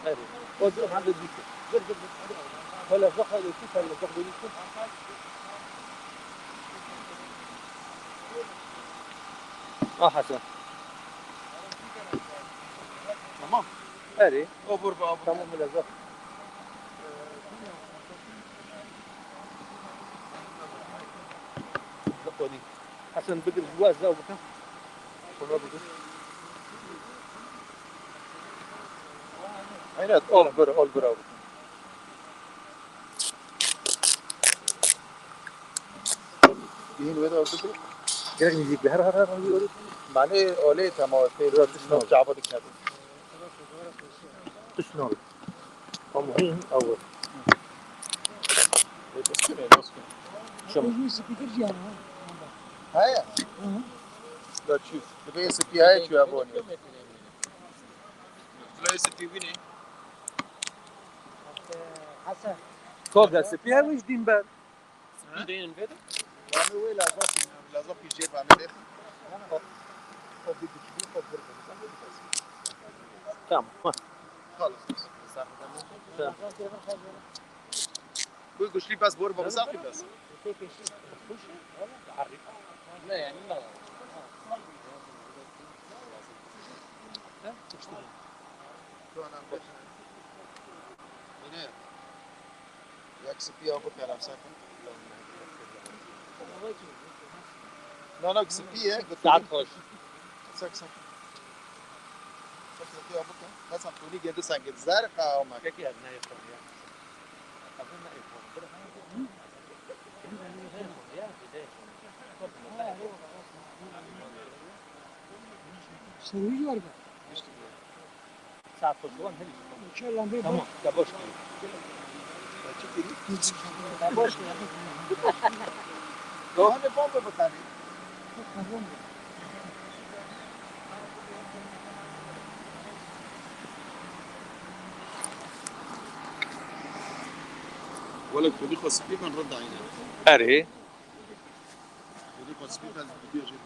Hadi. O dur, hadi dur. Dur, dur, dur. Hele bak, hele dur, hele bak, böyle dur. Ah, Hasan. Tamam. Hadi. O vur, bu, bu. Tamam, hele bak. Bak, o değil. Hasan, bir de bu az daha bakın. Sonra bir de. Aynen, ol bir, ol bir abi. Yeni ve de oldu. Gerek müzik bir her, her, her, her, her. Mane olê tamam, tê. Yok, tişt nol. Çaba dikkat. Tişt nol. Ama hin, awı. Eski mi? Eski. Çabuk. Kuzun speaker ya. Ha ya. Hı hı. Da çift. Bir de S P I çift abone. Hasan. Koga S P I wî din ber. Spî deyên vê de? Yanî wê lazakî, lazakî jê bane de. Tamam. Xalas. Tamam. Bu güçlü bas, bor baba, zafî bas. Ne yani, ne? Şu an. Yine. Yek spî ya bikene, em sekin. Na, na, spî ye, got. Saet xweş. Sek, sek. Sek spî ya bike. Mesela tûnî geldi sen git. Zerqa ama. Peki ya, ne yapalım ya? Kadın ne yapalım? Serwî var be. Saat xweş, wan herî. Tamam, te baş kirî. Te çi kirî? Te baş kirî. Dohanê van be bitanî. Wele kulî xwe spî min rinda yine. Erê. Kulî xwe spî min ez bibêjim.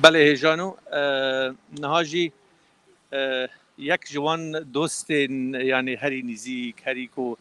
Belê hêjano, e, niha jî, e, yek ji wan dostên, yanî herî nîzîk, herî ku,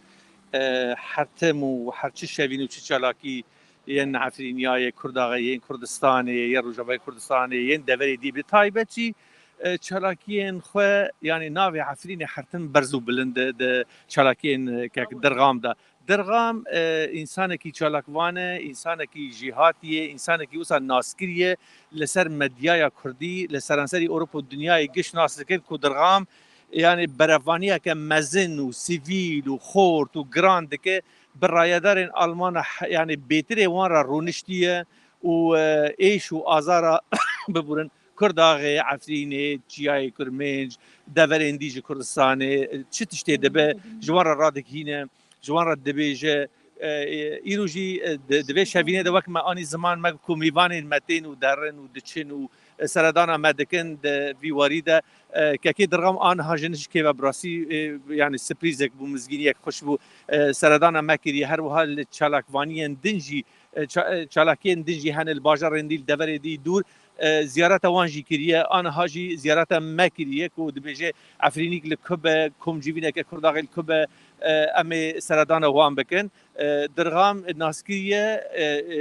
e, her tim û her çi şevîn û çi çalakî yên Efrîniyayê, Kurdaxê, yên Kurdistanê, yên Rojavayê Kurdistanê, yên deverê dî bi taybet jî, e, çalakiyên xwe, yanî navê Efrînê her tim berz û bilind e di çalakiyên, e, kek Dirxam de. Dirxam, e, însanekî çalakvan e, însanekî jêhatî ye, însanekî wisa naskirî ye li ser medyaya kurdî, li seranserî Ewropa û dinyayê giş nas dikin ku Dirxam, yanî berevaniyeke mezin û sivîl û xort û giran dike, bi rayedarên Almana he-, yanî bêtirê wan re rûniştiye û, e, êş û azara biburin Kurdaxê, Efrînê, Çiyayê Kurmênc, deverên dî ji Kurdistanê, çi tiştê dibe, ji wan re radigihîne, ji wan re dibêje, e, e, îro jî, e, di, di vê şevînê de wek me anî ziman me ku mêvanên me tên û derin û diçin û, e, seredana me dikin di vî warî de, e, kekê Dirxam aniha ji nişkê ve bi rastî, e, yanî sirprîzek bû, mizgîniyek xweş bû, e, seredana me kiriye. Her wiha li çalakvaniyên din jî, e, ça-, e, çalakiyên din jî hene li bajarên dî, li deverê dî dûr. e, ziyareta wan jî kiriye, aniha jî ziyareta me kiriye ku dibêje Efrînîk li ku be, komcivîneke Kurdaxê li ku be, e, em ê seredana wan bikin. E, Dirxam nas kiriye, e, e,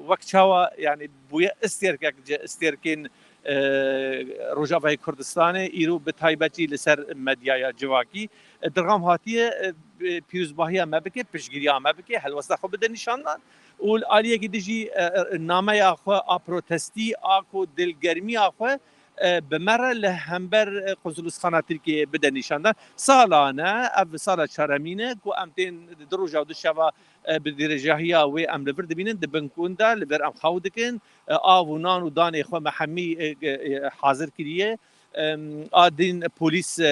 wek çawa, yani, bûye istêrkek ji istêrkên, e, Rojavayê Kurdistanê, îro bi taybetî li ser medyaya civakî. E, Dirxam hatiye, e, bi pîrozbahiya me bike, piştgiriya me bike, helwesta xwe bide nîşandan û li aliyekî din jî, e, e, nameya xwe a protestî, a ku dilgermiya xwe, e, bi me re li hember, e, Konsolosxana Tirkiyeyê bide nîşandan. Salane, ev sala çaremîn e ku em tên du roja û du şeva, e, bi dirêjahiya wê em li vir dibînin, di bin kunda li vir em xew dikin. E, av û nan û danê xwe me hemî, e, e, hazir kiriye. Em, a din polîs, e, e,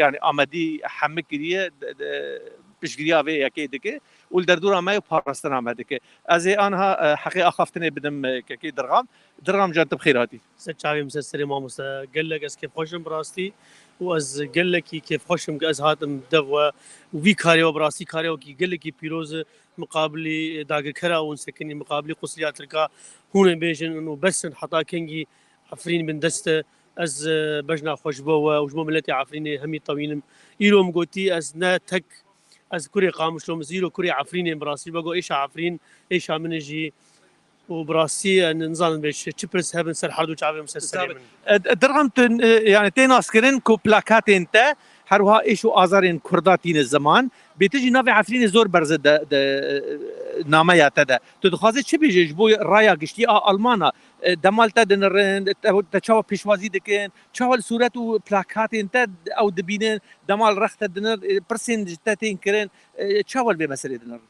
yani amedî hemî kiriye, de, de, piştgiriya vê yekê dike û li derdora me û parastina me dike. Ez ê anha, e, heqê axaftinê bidim, e, kekê Dirxam. Dirxam can, tu bi xêr hatî. Ser çavê min, ser serê mamoste. Gelek ez kêfxweş im bi rastî û ez gelekî kêfxweş im ku ez hatim dev we û vî karê we bi rastî karê wekî gelekî pîroz e miqabilî dagirkera hûn sekinî, miqabilî qusliya Tirka hûn ê bêjin û bes in heta kengî Efrîn bin dest e. Ez, e, bejna xwe ji bo we û ji bo miletê Efrînê hemî tewînim. Îro min gotî ez ne tek ez kurê Qamişlo, min îro kurê Efrînê, bi rastî be got êşa Efrîn, êşa min e jî. Û bi rastî, e, nizanim bê çi, çi pirs hebin ser her du çavê min, ser serê min. E, Dirxam, tu, e, yani tê naskirin ku plakatên te her wiha êş û azarên Kurda tîne ziman. Bê tu jî navê Efrînê zor berz e de, de, e, nameya te de. Tu dixwazî çi bêjî ji bo raya giştî a Almana? E, demal te dinirin, te, te çawa pêşwazî dikin? Çawa li sûret û plakatên te ew dibînin? Demal rex te dinir, e, pirsên ji te tên kirin, e, çawa li vê meselê dinirin?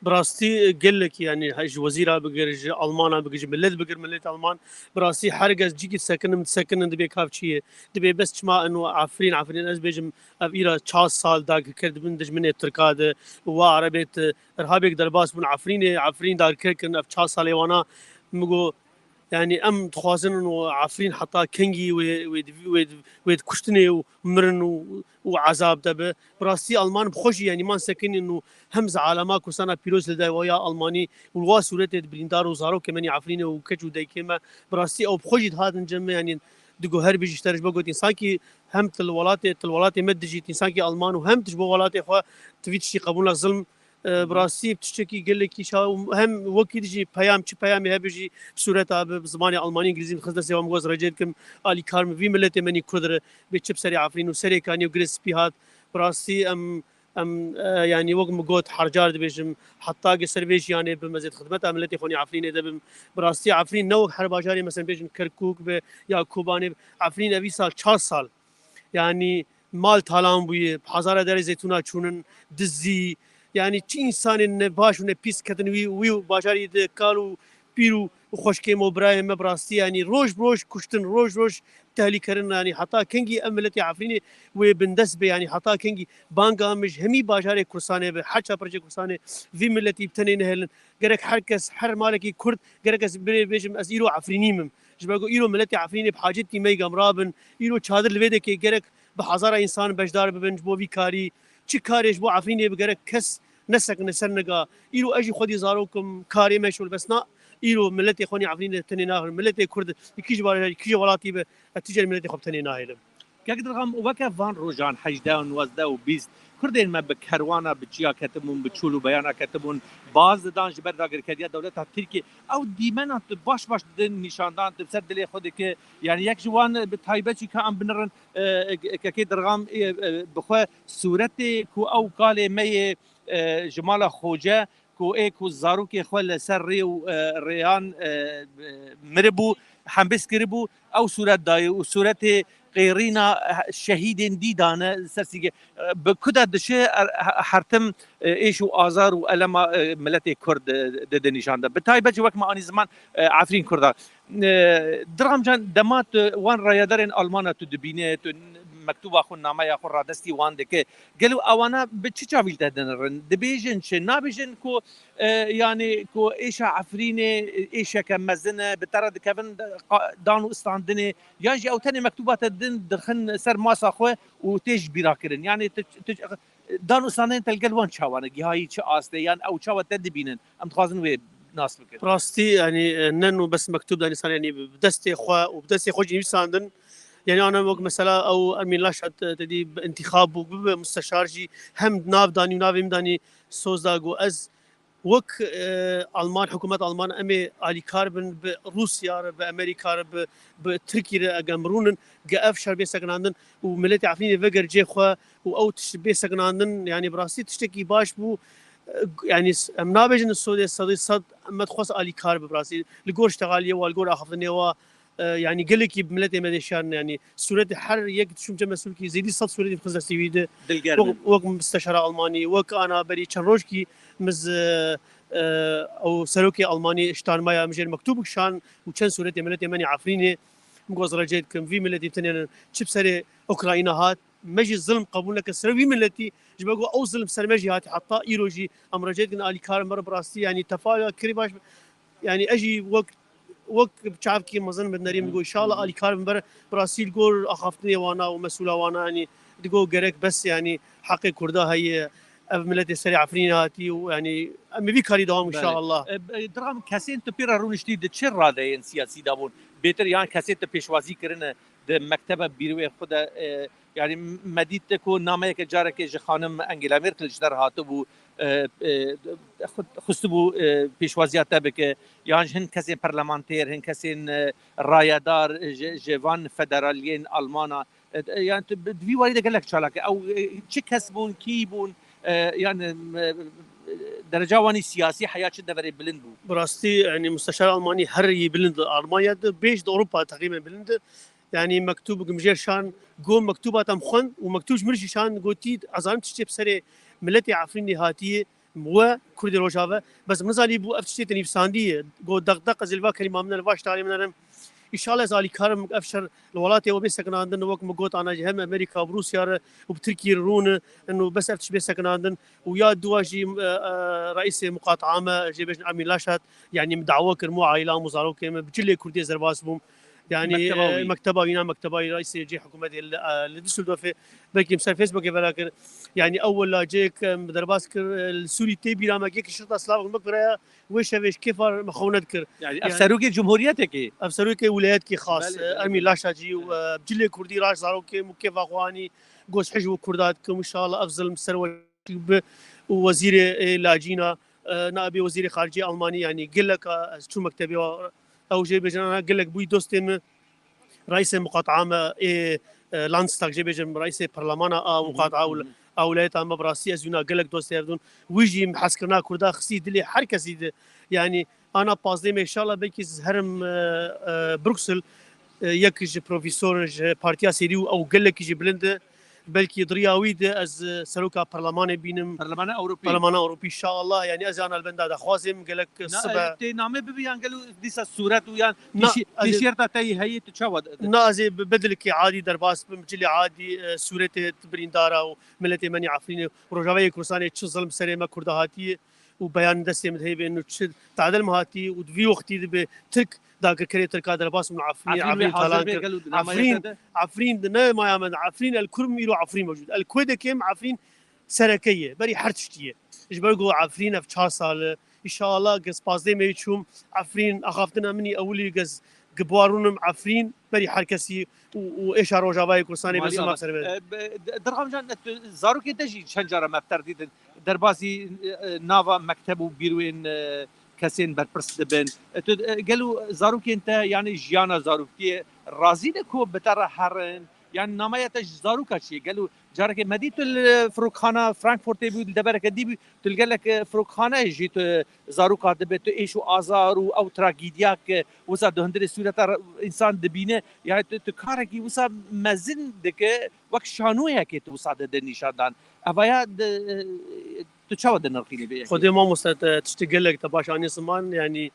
Bi rastî gelekî, yanî, he, ji wezîra bigir, ji Almana bigir, ji milet bigir, milet Alman. Bi rastî her kes cîkî sekinim, disekinin, dibê kav çi ye. Dibê bes çima eno Efrîn, Efrîn, ez bêjim, ev îra çar sal dagirker dibin dijminê Tirka de û wa erebê ti irhabêk derbas bûn Efrînê, Efrîn dagirker kirin, ev çar salê wana min got, yanî em dixwazin û Efrîn heta kengî wê, wê, wê, wê di kuştinê û mirin û, û ezab de be. Bi rastî Alman bi xwe jî, yanî man sekinîn û hem ji alema Kurdistana pîroz li daywa ya Almanî û li wa sûretê di birîndar û zarokê me nî Efrînê û keç û daykê me, bi rastî ew bi xwe jî dihatin cem me, yanî digo her bijî ji te re ji bo got însankî hem tu li welatê, tu li welatê me dijît, însankî Alman û hem tu ji bo welatê xwe tu vî tiştî qebûl nak zilm. E, bi rastî tiştekî gelekî şa û hem wekî dijî peyam, çi peyamê hebe jî bi sûreta bi, bi zimanê Almanî, Îngilîzî min xist destê wan, min got ez recê dikim alîkar min vî miletê me nî Kurd re bê çi bi serê Efrîn û serê kanî û girê spî hat. Bi rastî em, em, e, yanî wek min got her car dibêjim, heta ge ser vê jiyanê bim, ez ê di xidmeta miletê xwe nî Efrînê de bim. Bi rastî Efrîn ne wek her bajarê, mesela bêjin Kerkûk be ya Kobanê be. Efrîn ev îsal çar sal, yanî mal talan bûye, bi hezara derê zeytûna çûnin, dizî, yanî çi însanên ne baş û ne pîs ketin wî, wî bajarî de kal û pîr û, û xweşkê me û birayên me bi rastî, yanî roj bi roj kuştin, roj bi roj tehlîkerin, yanî heta kengî em miletê Efrînê wê bindest be, yanî heta kengî banga min ji hemî bajarê Kurdistanê be, her çar parçeyê Kurdistanê vî miletî bi tenê nehêlin. Gerek her kes, her malekî Kurd, gerek ez birê bêjim, ez îro Efrînî mim. Ji ber ku îro miletê Efrînê bi hacetî me yî gemra bin, îro çadir li vê dekê gerek bi hezara însan beşdar bibin ji bo vî karî. Çi karê ji bo Efrînê bi gerek kes nesekine ser niga. Îro ez jî xwedî zarok im, karê me şol bes na. Îro miletê xwe nî Efrînê tenê naxin. Miletê Kurd, li kî jî bajarî, kî jî welatî be, ez tu cer miletê xwe bi tenê nahêlim. Kek Dirxam, weke van rojan hejdeh û nozdeh û bîst, Kurdên me bi kerwana, bi çiya ketibûn, bi çûl û beyana ketibûn, baz didan ji ber dagirkeriya dewleta Tirkiyê. Ew dîmena tu baş baş didin nîşandan, tu bi ser dilê xwe dike. Yani yek ji wan bi taybet jî ka em binirin, e, Kekê Dirxam, e, e, bi xwe sûretê ku ew kalê me yê, e, ji mala Xoce, ku ê ku zarokê xwe li ser rê û, e, rêyan, e, miribû, hembêz kiribû, ew sûret dayê û sûretê qêrîna, e, şehîdên dî dane ser sîgê. E, bi ku de dişe, e, he-, hertim, e, êş û azar û elema, e, miletê Kurd, e, dide nîşan de. Bi taybet jî wek me anî ziman, e, Efrîn Kurda. E, Dirxam can, dema tu wan rayedarên Almana tu dibîne, tu mektuba xwe, nameya xwe radestî wan dike, gelo ewana bi çi çavî li te dinirin? Dibêjin çi? Nabêjin ku, e, yani ku êşa Efrînê êşeke mezin e, bi te re dikevin qa-, dan û istandinê, yan jî ew tenê mektuba te din dixin ser masa xwe û tê ji bîra kirin? Yani tu, tu, dan û istandinên te li gel wan çawa ne? Gihayî çi astê? Yan ew çawa te dibînin? Em dixwazin wê nas bikin. Rastî, yanî, e, ne nû bes mektûb danîsan, yanî bi destê xwe û bi destê xwe jî nivîsandin. Yanî ana wek mesela ew Emîn Laşa te, te dî bi intîxab bû, bibe musteşar jî hem nav danî û navê min danî soz da, got ez wek, e, Alman, hikûmet Alman em ê alîkar bin bi Rûsya re, bi Amerîka re, bi, bi Tirkî re, egem rûnin, ge ev şer bê sekinandin û miletê Efrînê veger cê xwe û ew tişt bê sekinandin, yanî bi rastî tiştekî baş bû. E, yanî s-, em nabêjin Sûdê sedî sed me dixwest alîkar bi bi rastî. Li gor ştegaliyê wa, li gor axaftinê wa, e, yanî gelekî bi miletê me de şerine, yanî sûretê her yek dişûm cem mesûlkî zêdî sed sûretî dixist destê wî de. Dilger Wek, min. Wek misteşara Almanî, wek ana berî çend rojkî miz, e, e, ew serokê Almanî Steinmeier min jêr mektûbik şan û çend sûretê miletê me nî Efrînê. Min got ez recê dikim, vî miletî tenê çi bi serê Ukrayna hat, me jî zilm qebûl neke ser wî miletî, ji ber ku ew zilm ser me jî hatî heta îro jî em recê dikin alîkar me re bi rastî, yanî tefaya kirî baş, yanî ez jî wek, wek çavkî mezin bi nerî min got, înşallah alîkar min ber bi rastî li gor axaftinê wana û mesûla wana, yanî digo gerek bes, yanî heqê Kurda heye, ev miletê serê Efrînê hatî û yanî em ê vî karî dewam Belê. Înşallah. E, e, Dirxam, kesên tu pê re rûniştî di çi radeyên siyasî de bûn? Bêtir yan kesên tu pêşwazî kirine di mekteba bîrwê xwe de, e, yanî me dît ku nameyeke carekê ji xanim Angela Merkel ji der hatibû, e, e, xu-, xwistibû, e, pêşwaziya te bike, yan ji hin kesên parlamenter, hin kesên, e, rayedar, e, ji, ji van federaliyên Almana, e, e, yani tu bi, di vî warî de gelek çalak e. Ew, e, çi kes bûn, kî bûn, e, yani, e, dereca wanî siyasî heya çi deverê bilind bû? Bi rastî, yani, musteşar Almanî her yî bilind Almanya de, bêj de Ewropa teqrîben bilind e. Yanî mektûb gimjêr şan, got mektûba te em xwend û mektûb ji min jî şan, gotî, ez zanim tiştê bi serê miletê Efrînê hatiye, we Kurdê Rojava, bes min nizanî bû ev tiştê te nivîsandî ye. Got deqdeq ez ê li va kelîma min ne, li va ştalê min ne. Înşallah ez alîkarim ev şer li welatê we bê sekinandin, wek min got ana jî hem Amerîka bi Rûsya re û bi Tirkiyê re rûne, û bes ev tişt bê sekinandin. Û ya dua jî, e, e, reîsê muqataa me, jê bêjin Emîn Laşat, yanî min dawa kir, min û aîlam û zarokê me bi cilê Kurdî ez derbas bûm. Yanî, Mekteba e, wî. Mekteba wî, na mekteba wî, reîsê cê hikûmetê li, e, li Düsseldorfê, belkî min ser Facebookê vela kir. Yanî ew lacek, e, min derbas kir, e, li Sûrî tê bîra me, yek şirta silav min kire, wê şevê ji kêfa me xewn nedikir. Yani ev Yani serokê cumhuriyetekê. Ev serokê wilayetkî xas, Belê, e, belê, Emîn belê. Laşa jî û, Evet. e, cilê Kurdî raş zarokê min û kêfa xwe anî, got ez hej we Kurda dikim, înşallah ev zilm ser we bi û wezîrê, e, lacîna, e, nabê wezîrê xaricê Almanî, yanî gelek, e, ez çû mektebê wa, ew jê bêjin, ana gelek bûyî dostê min, reîsê muqataa me ê, e, Landstag jê bêjin, reîsê parlemana a Hı hı, muqataa hı hı. a wilayeta me bi rastî ez wîna gelek dostê ev dûn. Wî jî hezkirina Kurda xistî dilê her kesî de. Yanî ana pazdeh me înşallah belkî ez herim, e, e, Bruksel, e, yek ji profesor ji Partiya Sêrî û ew gelekî jî bilind e. Belkî di riya wî de ez, e, seroka parlemanê bînim. Parlemana Ewropî. Parlemana Ewropî, înşallah. Yanî ez ana li benda daxwazê min gelek Na, sibe. e, tê namê bibi yan gelo dîsa sûret û yan Na, pêşî-, ez ê pêşiyerta te yî heye tu çawa de-, de-, Na, ez ê bi bedilekî adî derbas bim, cilê adî, e, sûretê birîndara û miletê me nî Efrînê û Rojavayê Kurdistanê çi zilm serê me Kurda hatiye û beyan destê min heyvên û çi tadil me hatiye û di vî wextî dibe Tirk dagirkerê Tirka derbas min Efrînê, Efrîn wê Efrîn hazir talan bê kir. gelo di namaya Efrîn, te de? Efrîn di ne maya min, Efrîn el kur im îro Efrîn mewcûd. El ku dikêm Efrîn sereke ye, berî her tiştî ye. Ji ber ku Efrîn ev çar sal e, înşallah gez pazdeh meyî çûm Efrîn, axaftina min î ewilî gez gibuarûnim Efrîn, berî her kesî û, û êşa Rojavayê Kurdistanê Malî bes Allah. Ser be. E, be, d-, Dirxam Can, tu zarokê te jî çend cara me bi te re dîtin, derbasî, e, e, nava mekteb û bîrwên, e, kesên berpirs dibin. E, tu, e, gelo zarokên te, yani jiyana zaroktiyê razî ne ku bi te re herin? Yani namaya te ji zaroka çi ye? Gelo carekê me dît tu li firokxana Frankfurtê bû, li devereke dî bû, tu li gelek, e, firokxaneyê jî tu zaroka dibe, tu êş û azar û ew tragîdiya ke wisa di hundirê sûreta re însan dibîne, yani tu, tu karekî wisa mezin dike, wek şanoyekê tu wisa dide nîşandan. Evaya di, tu çawa dinirxînî vê yekê? Xwedê mamoste te tiştê gelek te baş anî ziman, yanî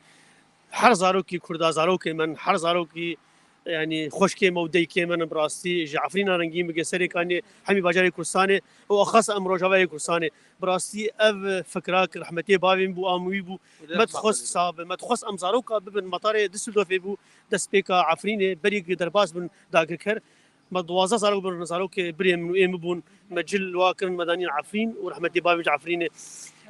her zarokî Kurda, zarokê min, her zarokî, yanî xweşkê me û deykê min bi rastî ji Efrîna rengîn bike, serê kanê hemî bajarê Kurdistanê û axas em Rojavayê Kurdistanê. Bi rastî ev fikra ki rehmetê bavê min bû, a min wî bû, Xwedê me rehmet dixwest bike. Sax be, me dixwest em zaroka bibin, metarê Düsseldorfê bû, destpêka Efrînê, berî derbas bin dagirker. Me duwazdeh zarok bûn, zarokê birê min û ê min bûn. Me cil wa kirin, me danîn Efrîn û rehmetê bavê min ji Efrînê.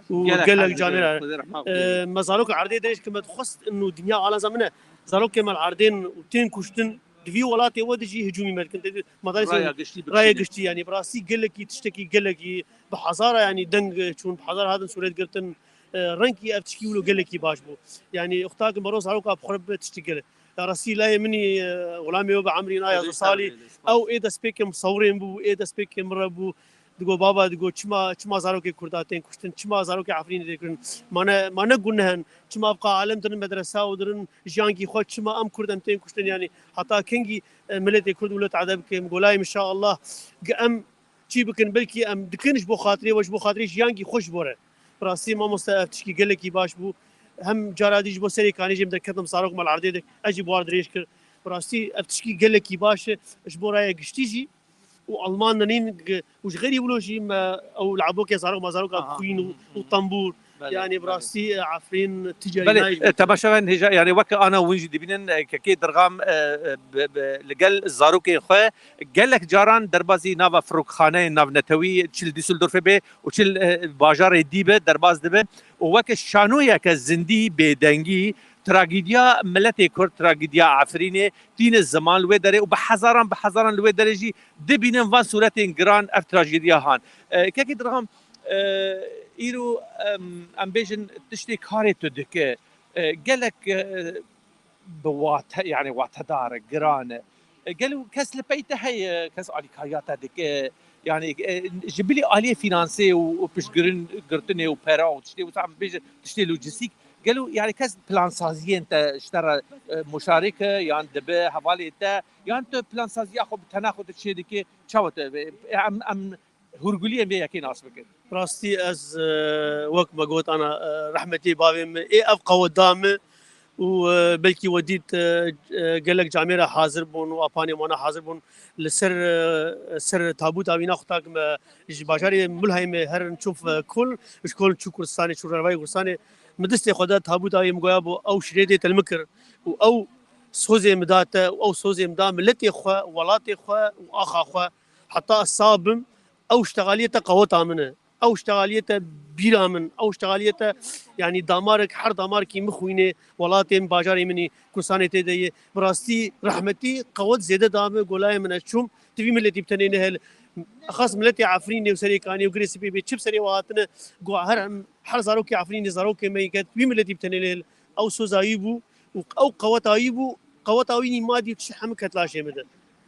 û gelek camêra. Xwedê rehma xwe. E, me zarok erdê dirêj kir, me dixwest inu dinya ala zemine. Zarokê me li erdê ne û tên kuştin, di vî welatê we de jî hicûmî me dikin. Tê di madarê raya giştî, raya giştî, yanî bi rastî gelekî tiştekî gelekî bi hezara, yanî deng çûn, bi hezar hatin sûret girtin. E, rengî ev tişkî wilo gelekî baş bû. Yanî xwe takim bero zaroka bi xwe bi tiştî gelek. Ya rastî layê min î, e, xulamê we bi emrî naya salî. Ew ê destpêkê misewirên bû, ê destpêkê min re bû. Digo baba, digo çima, çima zarokê Kurda tên kuştin, çima zarokê Efrînê tê kuştin? Ma ne, ma ne guneh in? Çima ev qa alem dirin medresa û dirin jiyankî xwe, çima em Kurd em tên kuştin? Yanî heta kengî, e, miletê Kurd wilo tade bikin? Golayê min şa Allah, ge em çî bikin, belkî em dikin ji bo xatirê we, ji bo xatirê jiyankî xwe ji bo re. Bi rastî mamoste ev tişkî gelekî baş bû. Hem cara dî ji bo serê kanê jê min derketim, zarok me li erdê dik, ez jî bi wan dirêj kir. Bi rastî ev tişkî gelekî baş e, ji bo raya giştî jî û Alman nîn g-, û ji xêrî wilo jî me ew labokê zarok me zaroka xwîn û, û tembûr. Belê, yanî bi rastî, e, Efrîn ticarî nayê. Belê, e, temaşevan hêja, yanî weke ana win jî dibînin, e, kekê Dirxam, e, e, bi, bi, li gel zarokên xwe gelek caran derbazî nava firokxaneyên navnetewî, çi li Düsseldorfê be û çi li, e, bajarê dî be, derbaz dibe û weke şanoyeke zindî, bêdengî, tragîdiya miletê Kurd, tragîdiya Efrînê tîne ziman li wê derê û bi hezaran, bi hezaran li wê derê jî dibînin van sûretên giran ev trajediya han. E, kekê Dirxam, e, îro, em, em bêjin tiştê karê tu dike, e, gelek, e, bi wate, yani watedar e, giran e. E, gelo kes li pey te heye, kes alîkariya te dike? Yani, e, ji bilî aliyê fînansê û, û piştgirin, girtinê û pera û tiştê wisa em bêjin, tiştê lojistîk, gelo yani kes plansaziyên te ji te re, e, muşarik e, yan dibe hevalê te, yan tu plansaziya xwe bi tena xwe tu çê dikê, çawa tu, e, em, em hûrguliyên vê yekê nas bikin? Rastî ez, e, wek me got ana, e, rehmetî bavê min ê ev qewet da min û, e, belkî we dît, e, e, gelek camêra hazir bûn û apanê wana hazir bûn. Li ser, e, ser tabûta wîna xwe tak me ji bajarê Mulheimê herin çû, e, Köln, ji Köln çû Kurdistanê, çû revayê Kurdistanê. Min destê xwe da tabûta wî, min goya bo ew şirê dê telmi kir û ew sozê min da te û ew sozê min da miletê xwe, welatê xwe û axa xwe. Heta ez sax bim, ew ştegaliyê te qeweta min e. Ew ştegaliyê te bîra min, ew ştegaliyê te, yanî damarek, her damarkî min xwînê, welatê min, bajarê min î, Kurdistanê tê de yê. Bi rastî rehmetî qewet zêde da min, golayê min ez çûm, tu vî miletî bi tenê nehêl. Xas miletê Efrînê û Serêkanê û Girê Spî bê, çi bi serê we hatine, go her, her zarokê Efrînê, zarokê me yê ke tu vî miletî bi tenê nehêl. Ew soza wî bû û ew qeweta wî bû, qeweta wî nî madî çi hemû ket laşê min de.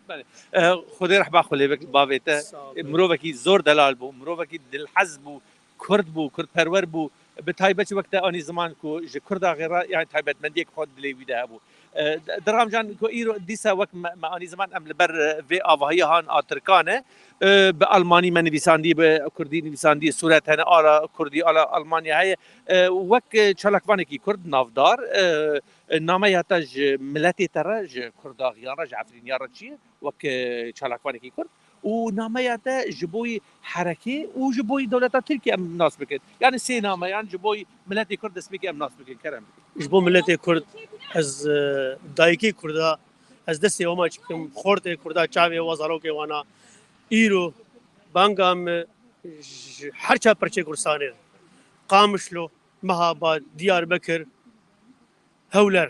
Belê. E, Xwedê rehma xwe lê bik bavê te. Sağ ol. E, mirovekî zor delal bû, mirovekî dilhez bû, Kurd bû, Kurdperwer bû. Bi taybet jî wek te anî ziman ku ji Kurda xêra, yani taybetmendiyek xwe dilê wî de hebû. E, Dirxam can, ku îro dîsa wek me, me anî ziman, em li ber, e, vê avahiya han a Tirkan e. E, bi Almanî me nivîsandî, bi Kurdî nivîsandî, sûret hene, ala Kurdî, ala Almanya heye. E, wek, e, çalakvanekî Kurd navdar, e, E, nameya te ji miletê te re, ji Kurdaxiyan re, ji Efrîniyan re çi ye? Wek, e, çalakvanekî Kurd. Û nameya te ji bo yî herekê û ji bo yî dewleta Tirkiye em nas bikin. Yani sê nameyan ji bo yî miletê Kurd destpêkê em nas bikin, kerem. Ji bo miletê Kurd, ez, e, dayikê Kurda, ez destê we ma çikim, xortê Kurda, çavê we, zarokê wana. Îro, banga me ji her çar perçê Kurdistanê, Qamişlo, Mehabad, Diyarbekir, Hewler.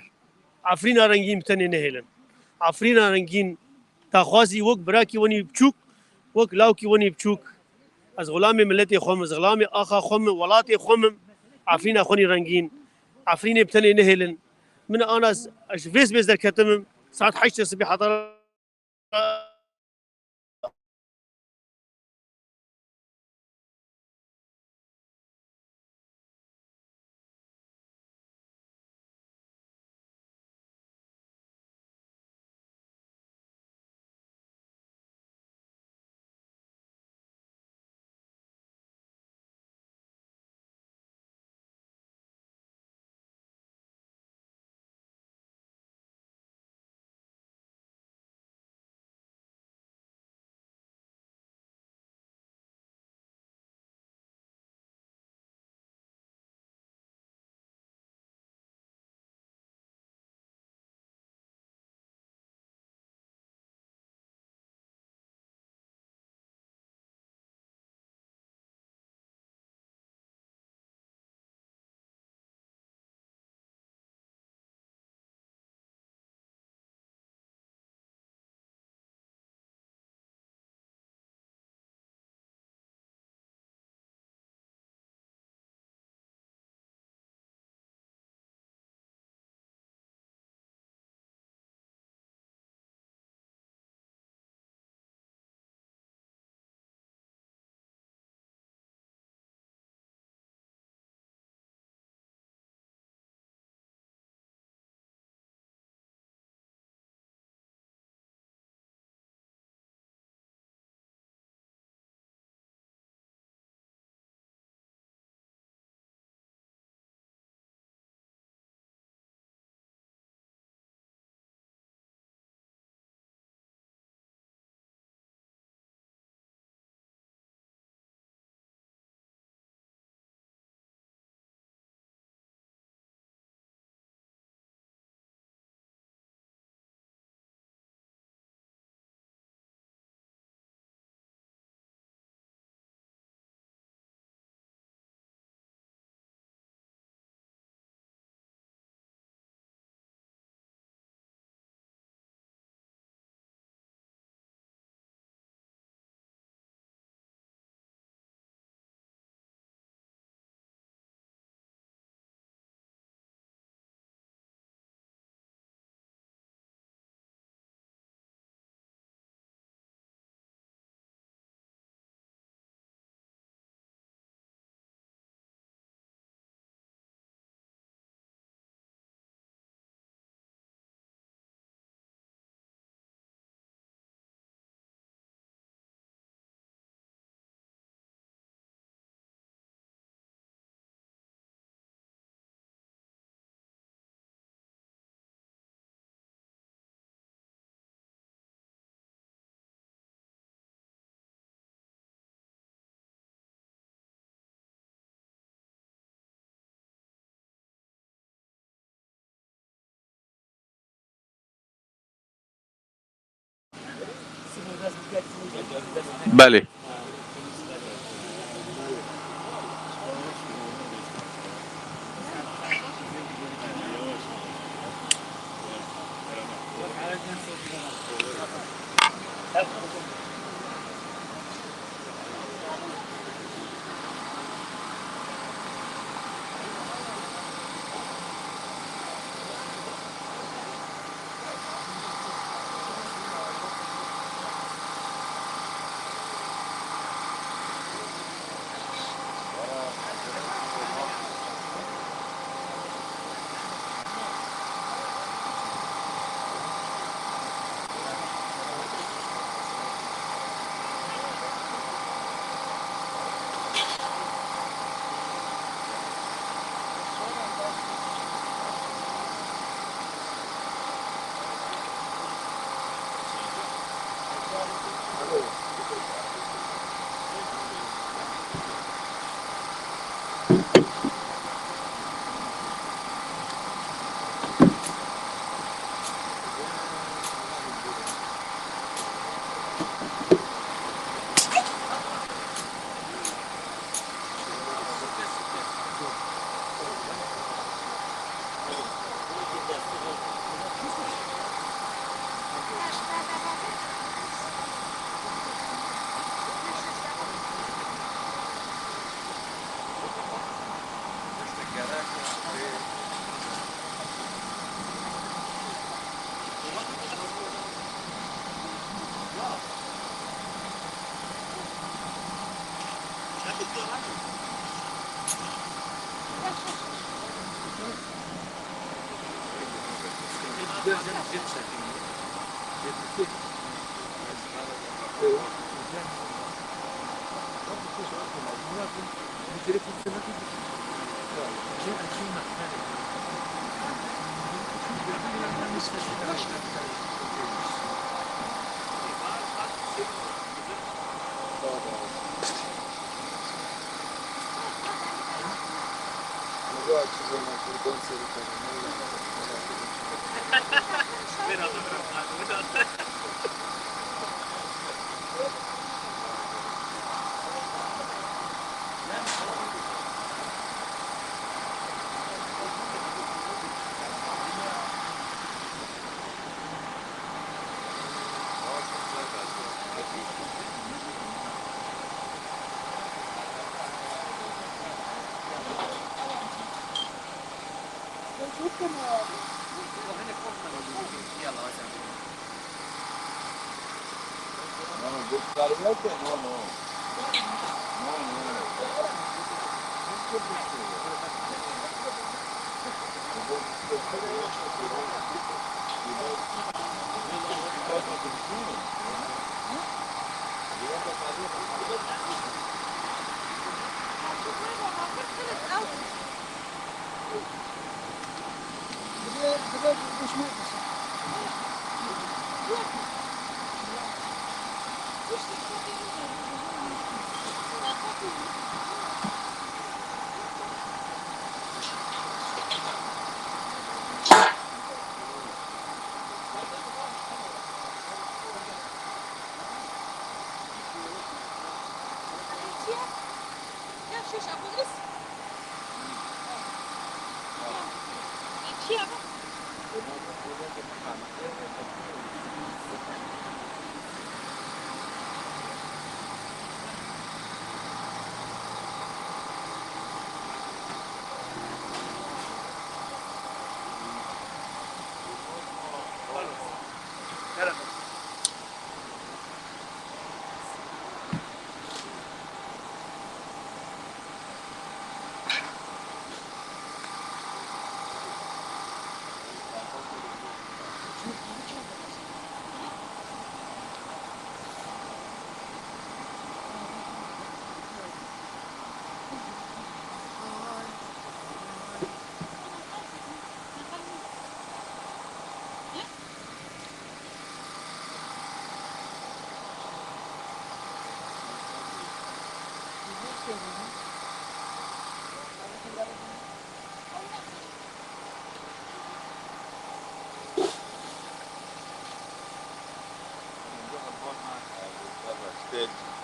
Efrîna rengîn bi tenê nehêlin. Efrîna rengîn daxwazî wek birakî wenî biçûk, wek lawkî wenî biçûk. Ez xulamê miletê xwe me, ez xulamê axa xwe me, welatê xwe me. Efrîna xwenî rengîn. Efrînê bi tenê nehêlin. Min ana ez, ez ji vêz bêz derketim im. Saet heştê sibê heta Belê.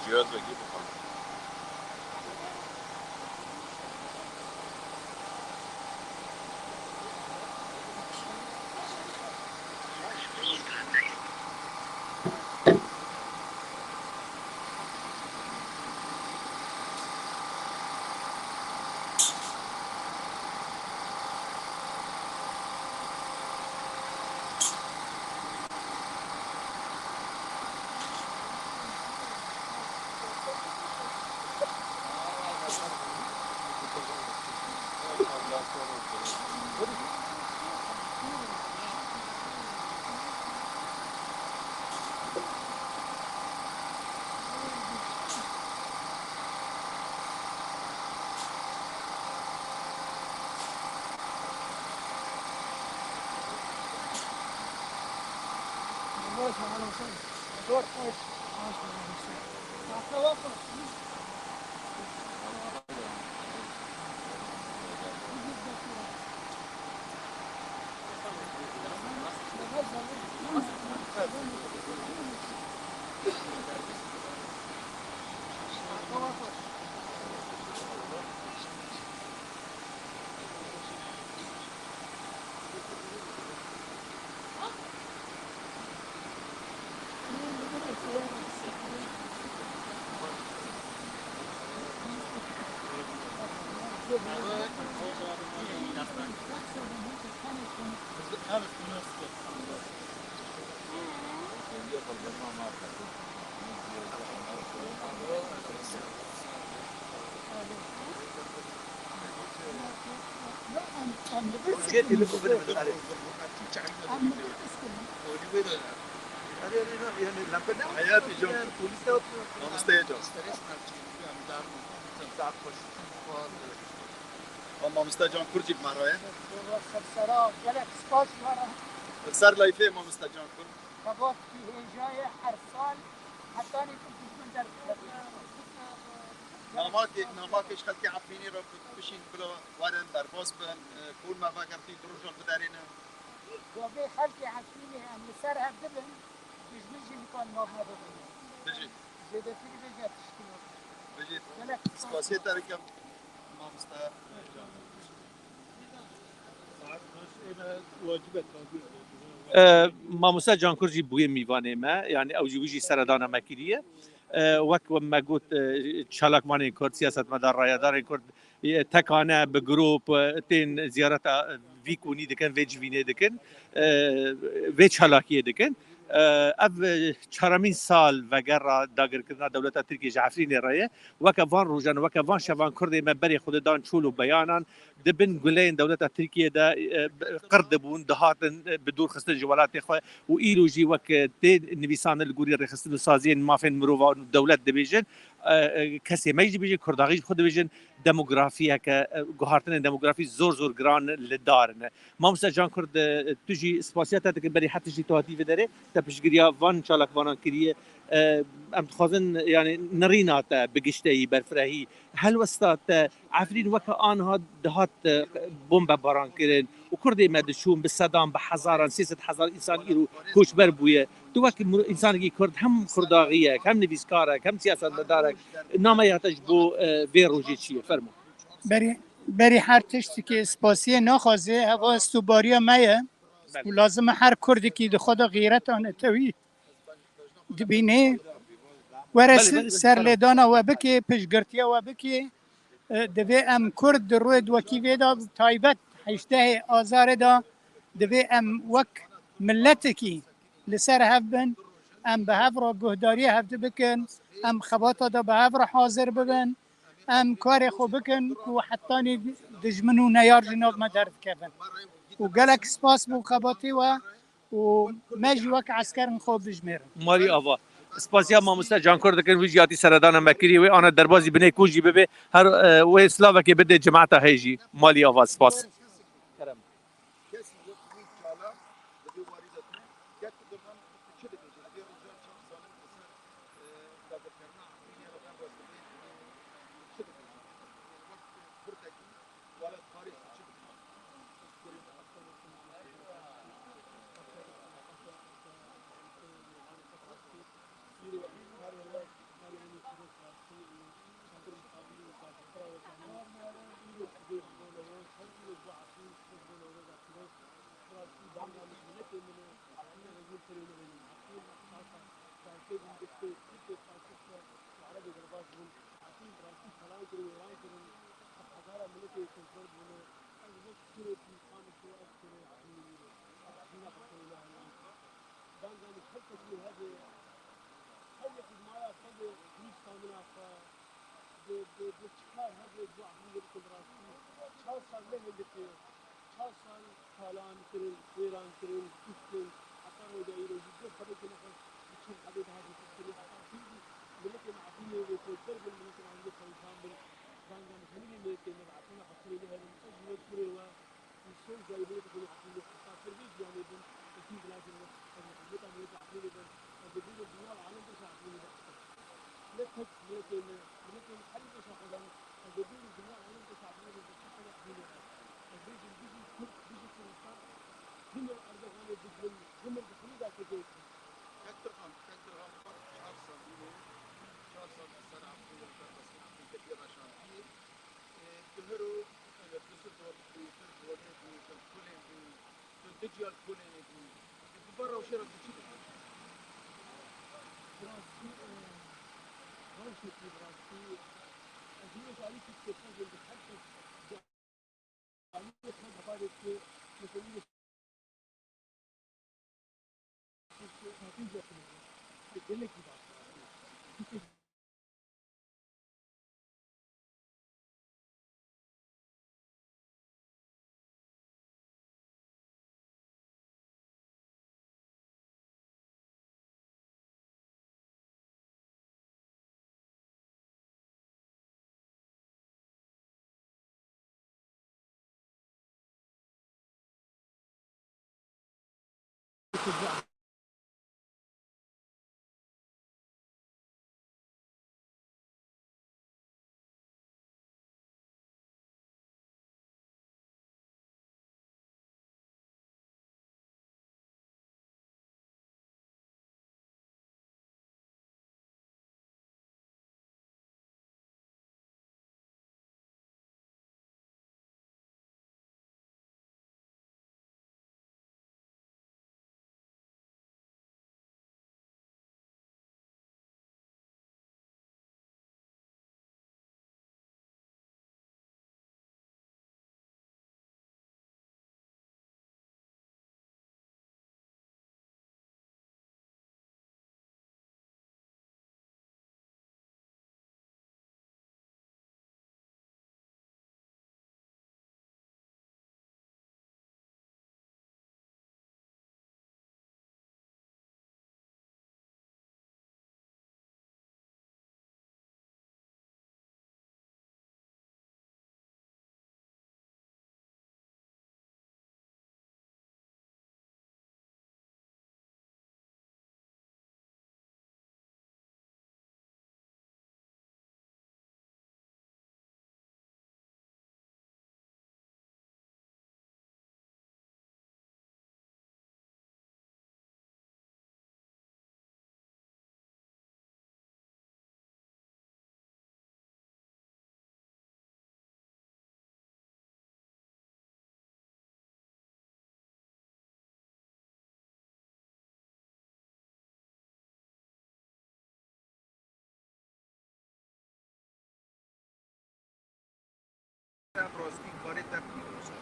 Cihaz vekî bixwe. Hayati Can. Mamoste Can. Mamoste Can Kurd jî bi me re ye. Gelek spas ji we re. Li ser layfê Mamoste Can Kurd. Xebatekî hêja ye, her sal hetanî ku dijmin derdikevin. Namakê, namakê ji xelkê Efrînê re ku bişîn bila werin derbas bin, e, kol me vegertî du rojan biderêne. Gavê xelkê Efrînê em li ser hev dibin, dijmin jî nikan nav me bibin. Bijî. Zêdetî bibêje tişkî. Bijî. Gelek spas. Spasiyê te dikim. Mamoste. E, Mamoste Cankur jî bûye mîvanê me, yani ew jî wî jî seredana me kiriye. E, wek me got, e, çalakvanên Kurd, siyasetmedar, rayedarên Kurd, e, tekane bi grûp, e, tên ziyareta vî konî dikin, vê civînê dikin, e, vê çalakiyê dikin. E, ev, e, çaramîn sal vegera dagirkirina dewleta Tirkiyê ji Efrînê re ye. Weke van rojan, weke van şevan Kurdê me berê xwe didan çol û beyanan, di bin guleyên dewleta Tirkiyê de, e, qir dibûn, dihatin, e, bi dûr xistin ji welatê xwe û îro jî wek, e, tê nivîsandin li gorî rêxistin û saziyên mafên mirovan û dewlet dibêjin, e, e, kesê me jî dibêjin, Kurdaxî jî xwe dibêjin, demografiyeke, e, guhartinên demografî zor zor giran li dar in. Mamoste Can Kurd, e, tu jî spasiya te dikin, berî her tiştî tu hatî vê derê, te piştgiriya van çalakvanan kiriye. E, em dixwazin, yani, nirîna te bi gişteyî, berfirehî, helwesta te, Efrîn weke aniha dihat, e, bombe baran kirin û Kurdê me diçûn bi sedan, bi hezaran, sê sed hezar însan îro koçber bûye. Tu wek miro-, însanekî Kurd, hem Kurdaxiyek, hem nivîskarek, hem siyasetmedarek, nameya te ji bo, e, vê rojê çi ye? Fermo. Berî, berî her tiştekî spasiyê naxwaze, heva stûbariya me ye. Belê. Û lazim e her Kurdekî di xwe de xîreta netewî dibîne. Were Belê, se-, belê, ser lêdana we bike, piştgirtiya we bike. E, divê em Kurd di rûyê di wekî vê de, taybet heştehê Azarê de, divê em wek miletekî li ser hev bin, em bi hev re guhdariyê hevdî bikin, em xebata de bi hev re hazir bibin, em karê xwe bikin ku hetanî dijmin û neyar ji nav me derdikevin. Û gelek spas bo xebatê we û me jî wek eskerin xwe bijmêrin. Malî ava. Spasiya mamoste Cankur dikin, wî jî hatî seredana me kiriye, wê ana derbazî binê ku jî bibe, her, e, wê slavekê bide cemaeta hê jî. Malî ava, spas. Kerem. Kesî wek wî çalak di vê warî de tune, ger tu dixwin tu çi dibêjî, li vê rojan çend zalim li ser, e, dagirkerina Efrînê re derbas dibê, tu çi dibêjî? Wek Kurdekî, welatparêz tu çi dibêjî? Kurê Kurd bûne, ez wek kurê Pîrxanê xwe, ez kurê Efrînê wî re. Ez Efrîna xwe kurê Lehê wî. Danganî her kesî hebe, her yekî maya xwe bi nîştamina xwe, bi, bi, bi çi kar hebe ji bo Efrînê bikin bi rastî. Çar sal ne hindik e, çar sal talan kirin, wêran kirin, kuştin, heta roja îro jî du xwedekê nexwe bi çend hebê dihatin kuştinê, heta kî jî miletên Efrînê wê ku der bin miletên Efrînê perîşan bin. Dangan hemî miletên me bi Efrîna xwe kurê lê hebin. Ez ji we kurê we, li ser zayîbûnê dixwînim Efrînê xweşa kir vê jiyanê bin, û tî vilayetên me, ez li xizmeta miletê Efrînê bin, ez dibêjim dinya û alem beşa Efrînê bixweşin. Ne tek miletê me, miletên herî beşa xwe de ne, ez dibêjim dinya û alem beşa Efrînê bin, beşa xwe de Efrînê be. Ez bêjim bijî Kurd, bijî Kurdistan, himir Erdoganê dijmin, himir dijminî da Tirkiyeyê dikin. Kek Tirxan, Kek Tirxan, çar sal bûne, çar sal di ser Efrînê, di ber destê Efrînê ketiye reşantiye. E, tu hero, e, li Düsseldorf bû, tu li Berlin bû, tu li Köln bû, tu li Dicyal Kölnê bû. E, tu van rewşê re tu çi dibî? Bi rastî, e, rewşekî bi rastî, ez wê zarî kî têkevin bi her kes, zarî xwe hevalê dike, mesela Rastî karê te pîroz e.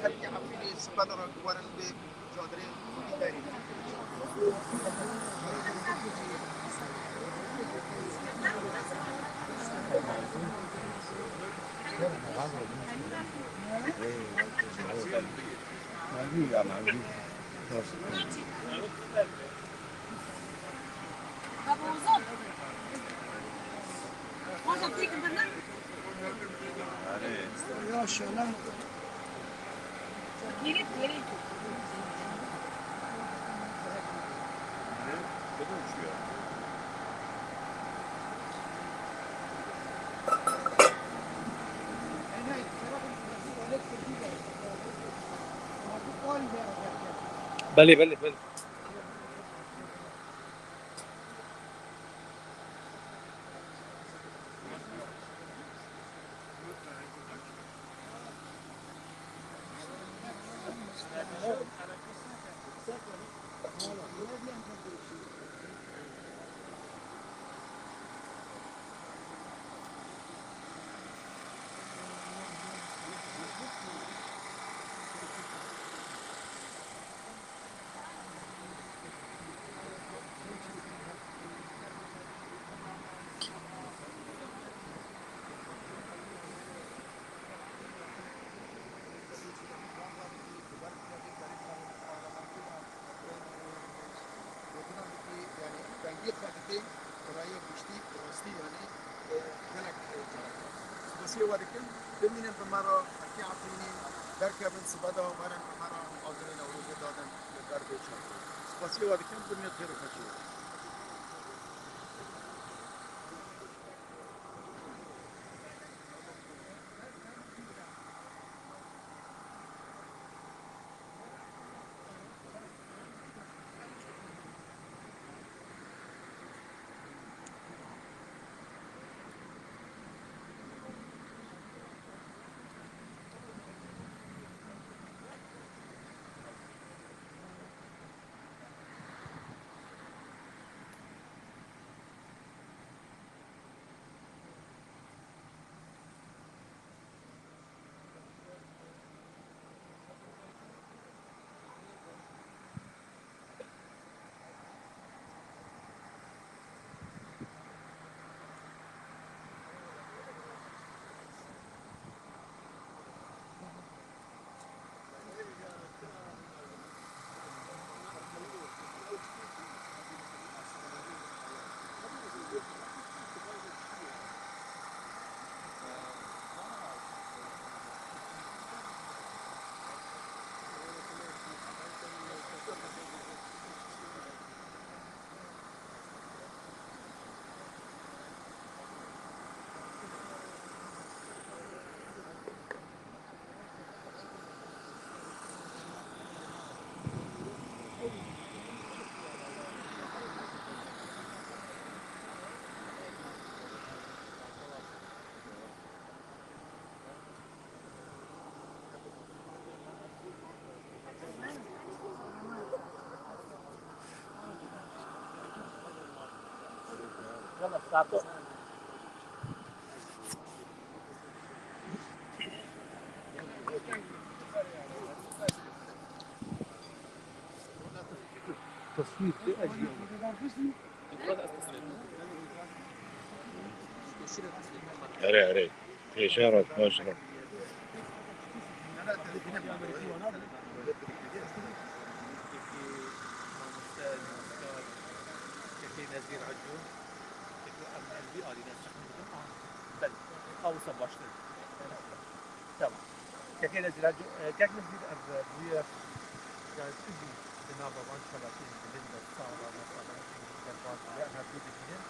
Xelkê Efrînê sibe de re ku werin vê cadirê xwedî derê. Belê, belê, belê. Spasiya we dikim, bimînin bi me re, xelkê Efrînê, derkevin sibe de, werin bi me re, em agirê Newrozê dadin li ber vê çaxê. Spasiya we dikim, dinya xêr û xweşî we. Erê, erê. Pêşe re, baş re. Tamam. Kekê Nezîr, e, kek Nezîr, ev, e, bûye, yani, tu jî di nava van çalakiyên di bin de sala, mesela, derbas bûye, em hevdû dibînin.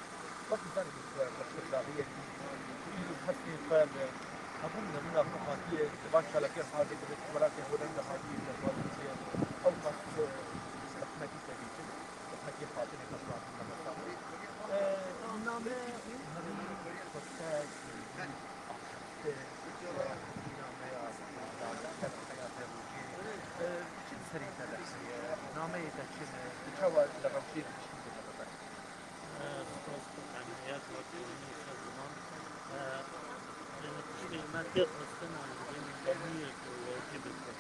Wek zanin ku, e, bi xweşdahiyê, û hestên xwe bi hebûn nemûna xwe hatiye, di van çalakiyên hatiye, di welatên hûrên de hatiye, derbas bûye. Ew qas, e, zehmetî tevî çi, zehmetî hatinê xwe şivan, mesela. E, name, name, Nameyê te çi ne? Nameyê te çi ne? Çawa li rewşê de tişkî dide? Spas dikim, heya hatî min ser ziman. Tiştê me tê xwestin, an ji vê mîndaniyê ku wekî bikin.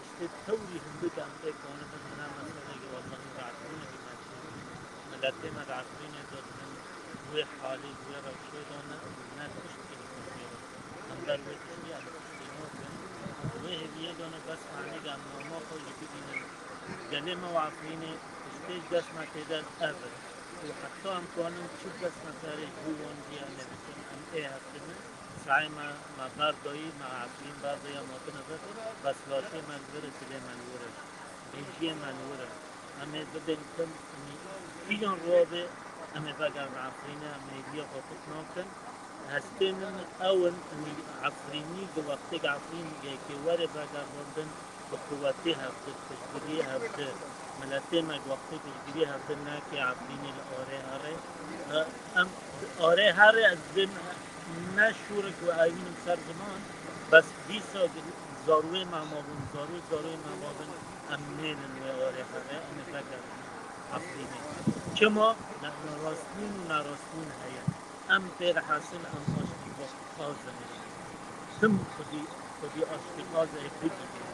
Tiştê tewrî hindik em pê kanibin, hina meselekî wezanî bi Efrînê bi me çi. Miletê me di Efrînê de di bin wê halî, di wê rewşê de ne, ne tiştî li Tirkiyeyê. Em ber wê tiştî em tiştî nakin. Wê hêviyê de ne bes manî de em nama xwe jî bibînin. Gelê me û Efrînê tiştê ji dest me tê de ev in. Û heta em kanin çi dest me serê ji bo wan jî em ê bikin, em ê hev dibin. Sayê me, me berdayî, me Efrîn berdayî, em hatine vir, bes laşê me li vir e, dilê me li wir e, bêjiyê me li wir e. Em ê bidin tim, em ê kîjan rû be, em ê vegerin Efrînê, em hêviya xwe kut nakin. Hestê min ew in, em ê Efrînî, di wextê ku Efrîn yekê were vegerdandin, bi quwetê hevdir, piştgiriyê hevdir. Miletê me wextê piştgiriyê hevdir neke Efrînê li arê here. E, em arê here ez dibêm ne şûrik û evînim ser ziman, bes dîsa zarûyê me mabûn, zarû zarûyê me mabin, em nênin wê arê here, em ê vegerin Efrînê. Çima? Ne, ne rastbûn û nerastbûn heye. Em pê dihesin, em aştî xwe dixwazin. Tim xwedî, xwedî aştîxwaz ê bigihîne.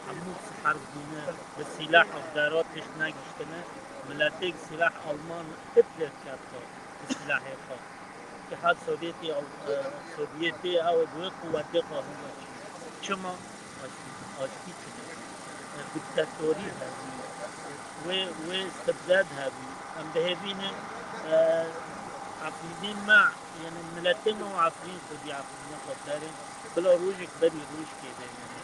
Hemû siher bûne, bi sîlah û dera tişt negihiştine. Miletêk sîlah Alman Hitler kefta bi sîlahê xwe. Îtîhad Sovyetî, e, Sovyetê ew ê bi wê quwetê xwe hilweşîne. Çima? Aştî, aştî çi dibî? E, diktatorî hebî. Wê, wê istibdad hebî. Em dihêvînin, e, Efrînê me, yani miletê me û Efrîn xwedî Efrînê xwe derê, bila rojek berî rojkê de yani.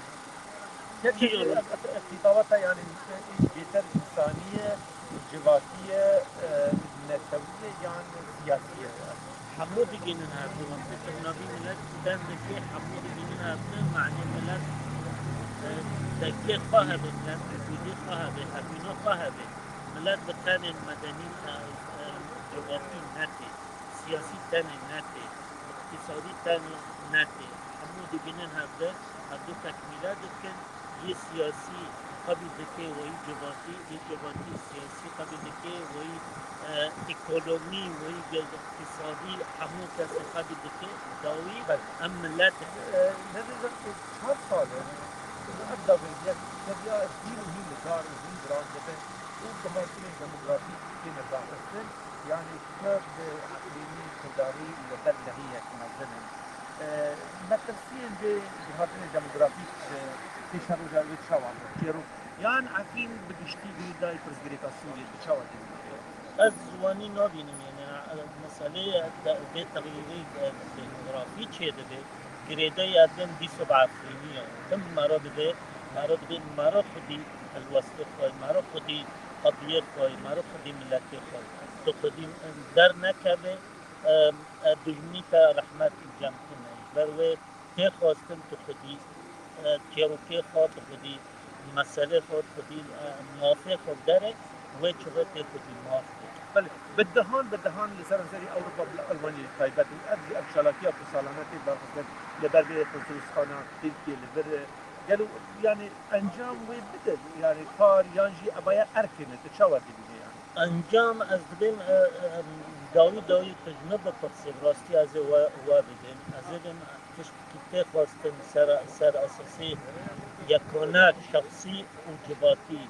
Kevkê Kî ev, ev, ev xîtaba te, yani, e, e, bêter însanî ye, civatî ye, e, netewî ye yan siyasî ye? Hemû digihînin hev du. Wextê tu navî milet dem dikê, hemû digihînin hev du, manê milet, e, dekê xwe hebe, milet vücûdê xwe hebe, hevîna xwe hebe. Milet bi tenên medenî, e, e, civatî netê, siyasî tenê netê, îqtîsadî tenê netê. Hemû digihînin hev du, hev du tekmîle dikin. Yê siyasî xwebî dike weyî civatî, yê civatî siyasî xwebî dike weyî, e, ekonomî, weyî ge-, îqtîsadî, hemû kesê xwebî dike dawî. Belê. Em milet in. E, Nezî Zextê, çar sal e, ev dagirkeriya hîn û hîn li dar û hîn giran dibe û guhertinên demografîk têne daxistin, yanî xwe bi eqlîmî, kidarî li ber lehiyek mezin in. E, metirsiyên vê guhertinê demografîk ji pêşeroja wê çawa ne? Çêrok, yan Efrîn bi giştî girêdayî pirsgirêka Sûriyê bi çawa dibîne? Ez wanî nabînim, yani, e, meseleyê de-, vê texyîrê, e, demografî çêdibe, girêdayî ez dibêm dîso bi Efrînî ye. Tim mera dibe, mera dibe, mera xwedî helwestê xwe, mera xwedî qediyê xwe, mera xwedî miletê xwe. Tu xwedî dernekeve, e, e, dijminî te rehmet cem tune. Ji ber wê tê xwestin tu xwedî, e, çêrokê xwe tu xwedî, meselê xwe tu xwedî, e, mafê xwe derê, wê çixê tê xwedî maf be. Belê, bi dehan, bi dehan li seranserî Ewropa, bi Almanyayê taybet in. Ev jî ev çalakiya ku salane tê darxistin li ber vê konsolosxana Tirkiyê li vir, e, gelo, yani, encam wê bide, yani, kar yan jî evaya erkê ne, tu çawa dibînî, yani? Encam ez dibêm, e, e, dawî dawî tu ji min bipirsî, bi rastî ez ê we, we bidêm. Ez ê bêm tiştekî tê xwestin ser, ser esasê yekane, şexsî û civatî.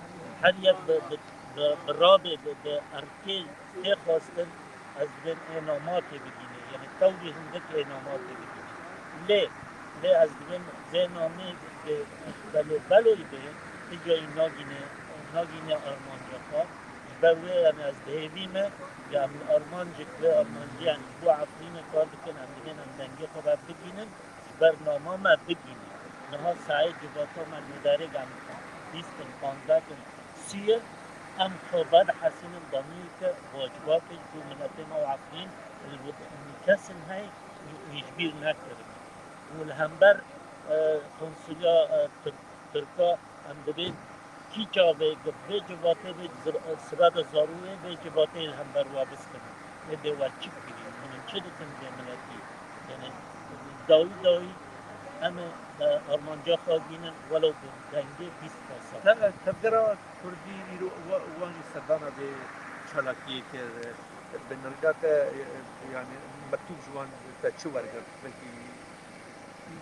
Her yek bi, bi, bi, bi rabê, bi, bi erkê tê xwestin, ez dibêm ê namakê bigîne. Yani tewrî hindik ê namakê bigîne. Lê, lê ez dibêm vê namê bi belo beloyî bê, tu cayî nagîne, nagîne armanca xwe. Ji ber wê, yani, ez dihêvî me, ya min armancek, vê armancî, yani, ji bo Efrînê kar dikin, em dibên em dengê xwe ve bigînin, ji ber nama me bigînin. Niha saê civata me li derê, em bîst in, panzdeh in, sî in, em xwe vedihesînin daniyê ke vacibakê ji bo miletê me û Efrîn li wir kesin heye û hîçbîr nekirin. Û li hember, e, konsulya, e, Tirk-, Tirka em dibên kî çavê vê civatê vê zir-, e, sibeda zarûyê vê civatê li hember wa biskinin. Ê dê we çi kirî? Hûn çi dikin vê miletî? Yani dawî dawî em ê, e, armanca xwe bînin welew bi dengê bîst pasal. Te-, tevgera Kurdî îro wa-, wan jî serdana vê çalakiyê kir. Bi nirga te, e, yani mektûb ji wan te çi wergirt? Belkî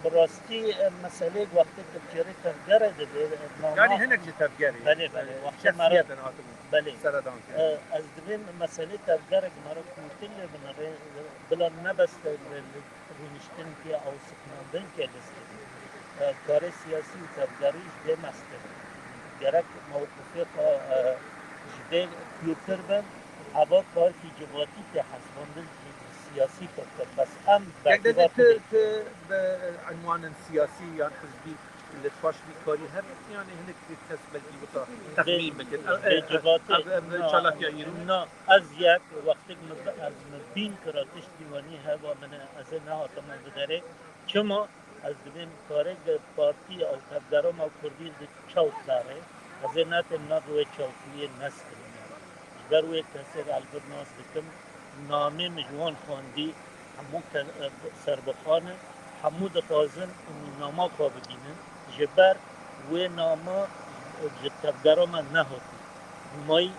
Bi rastî, e, meselê wextê tu çêrê tevgerê dibê, e, nama Yani hinek ji tevgerê, Belê, belê, e, wextê me re şexsiyetin hatibûn Belê. seredan kir. E, ez dibêm meselê tevgerek me re kûrtir lê binirê, bila nebeste li, li rûniştinkê ew siqmandin ke dest kirî. E, karê siyasî û tevgerî ji vê meztir in. Gerek mewqifê xwe, e, ji vê kûrtir bin, heva karkî civatî tê hesibandin ji siyasî pir kir. Bes em Yek dezê bersiva tu, xwedê tu bi enwanin siyasî yan hizbî li paş vî karî hebî, yani hinek kes belkî wisa Vê, texmîn bikin. Ev, vê ev, civatê, ev, ev na, çalakiya îro. Na, ez yek wextek min bi-, ez min bîn kira tiştî wenî heva min e, ez ê nehatime bi derê. Çima? Ez dibêm karê ge partî ew tevgera me kurdî di çewt darê. Ez ê netêm nav wê çewtiyê neskirîne. Ji ber wê kesê re elbet nas dikim. Namê min ji wan xwendî, hemû ke-, e, serbixwe ne, hemû dixwazin û nama xwe bigînin. Ji ber wê nama ji tevgera me nehatî. Mayî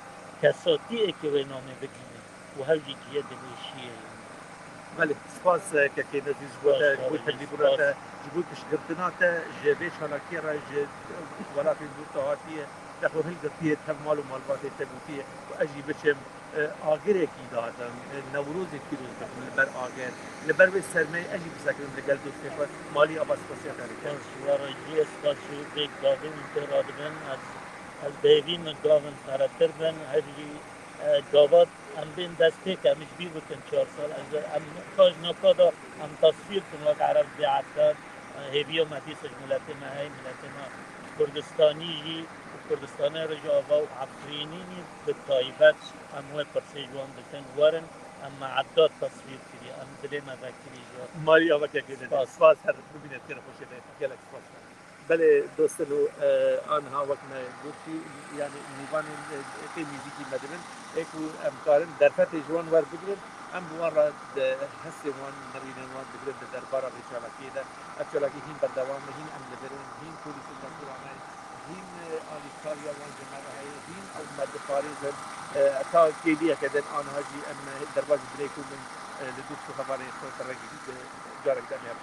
kesatiyê ke wê namê bigînin û hev jî cihê dilêşiyê ye. Belê, spas, e, kekê Nezîr, ji bo te, ji bo tevlîbûna te, ji bo piştgirtina te ji vê çalakiyê re ji welatên dûr te hatiye, te xwe hilgirtiye tev mal û malbatê te gotiye ku ez jî biçim, e, agirekî dahate, e, Newrozê pîroz bikim li ber agir, li ber wê sermeyê ez jî bisekinim li gel dostê xwe, malî ava spasiya te dikim. Spas ji we re jî, spas ji vê gavê min tê radibin, ez, ez bi hêvî me gavin feretir bin, her jî Gava em bên dest pê ke em ji bîr bikin çar sal. Ez, em kaj naka da em tasvîr kin wek Ereb bêefdar. Hêviya me dîsa ji miletê me heye, miletê me Kurdistanî jî û Kurdistanê Rojava û Efrînî jî bi taybet em wê pirsê ji wan dikin. Werin, em me edad tasvîr kiriye, em dilê me vekirî ji wan. Marî avakekê de. Spas. Spas her bibîne têre xweşê de. Gelek spas. Belê dostin û, e, anha wek me gotî, yani mîvanên, e, tê nêzîkî me dibin, ê ku em karin derfetê ji wan werbigirin, em bi wan re di hestên wan, mirînên wan digirin di derbara vê çalakiyê de. Ev çalakî hîn berdewam e, hîn em li vir in, hîn polîsên Destûra me, hîn, e, alîkariya wan ji me re heye, hîn ew me diparêzin. E, ta kêliyeke din anha jî em derbas ji dilê ku bin, e, li dûst û hevalên xwe bi rengî, e, carek din em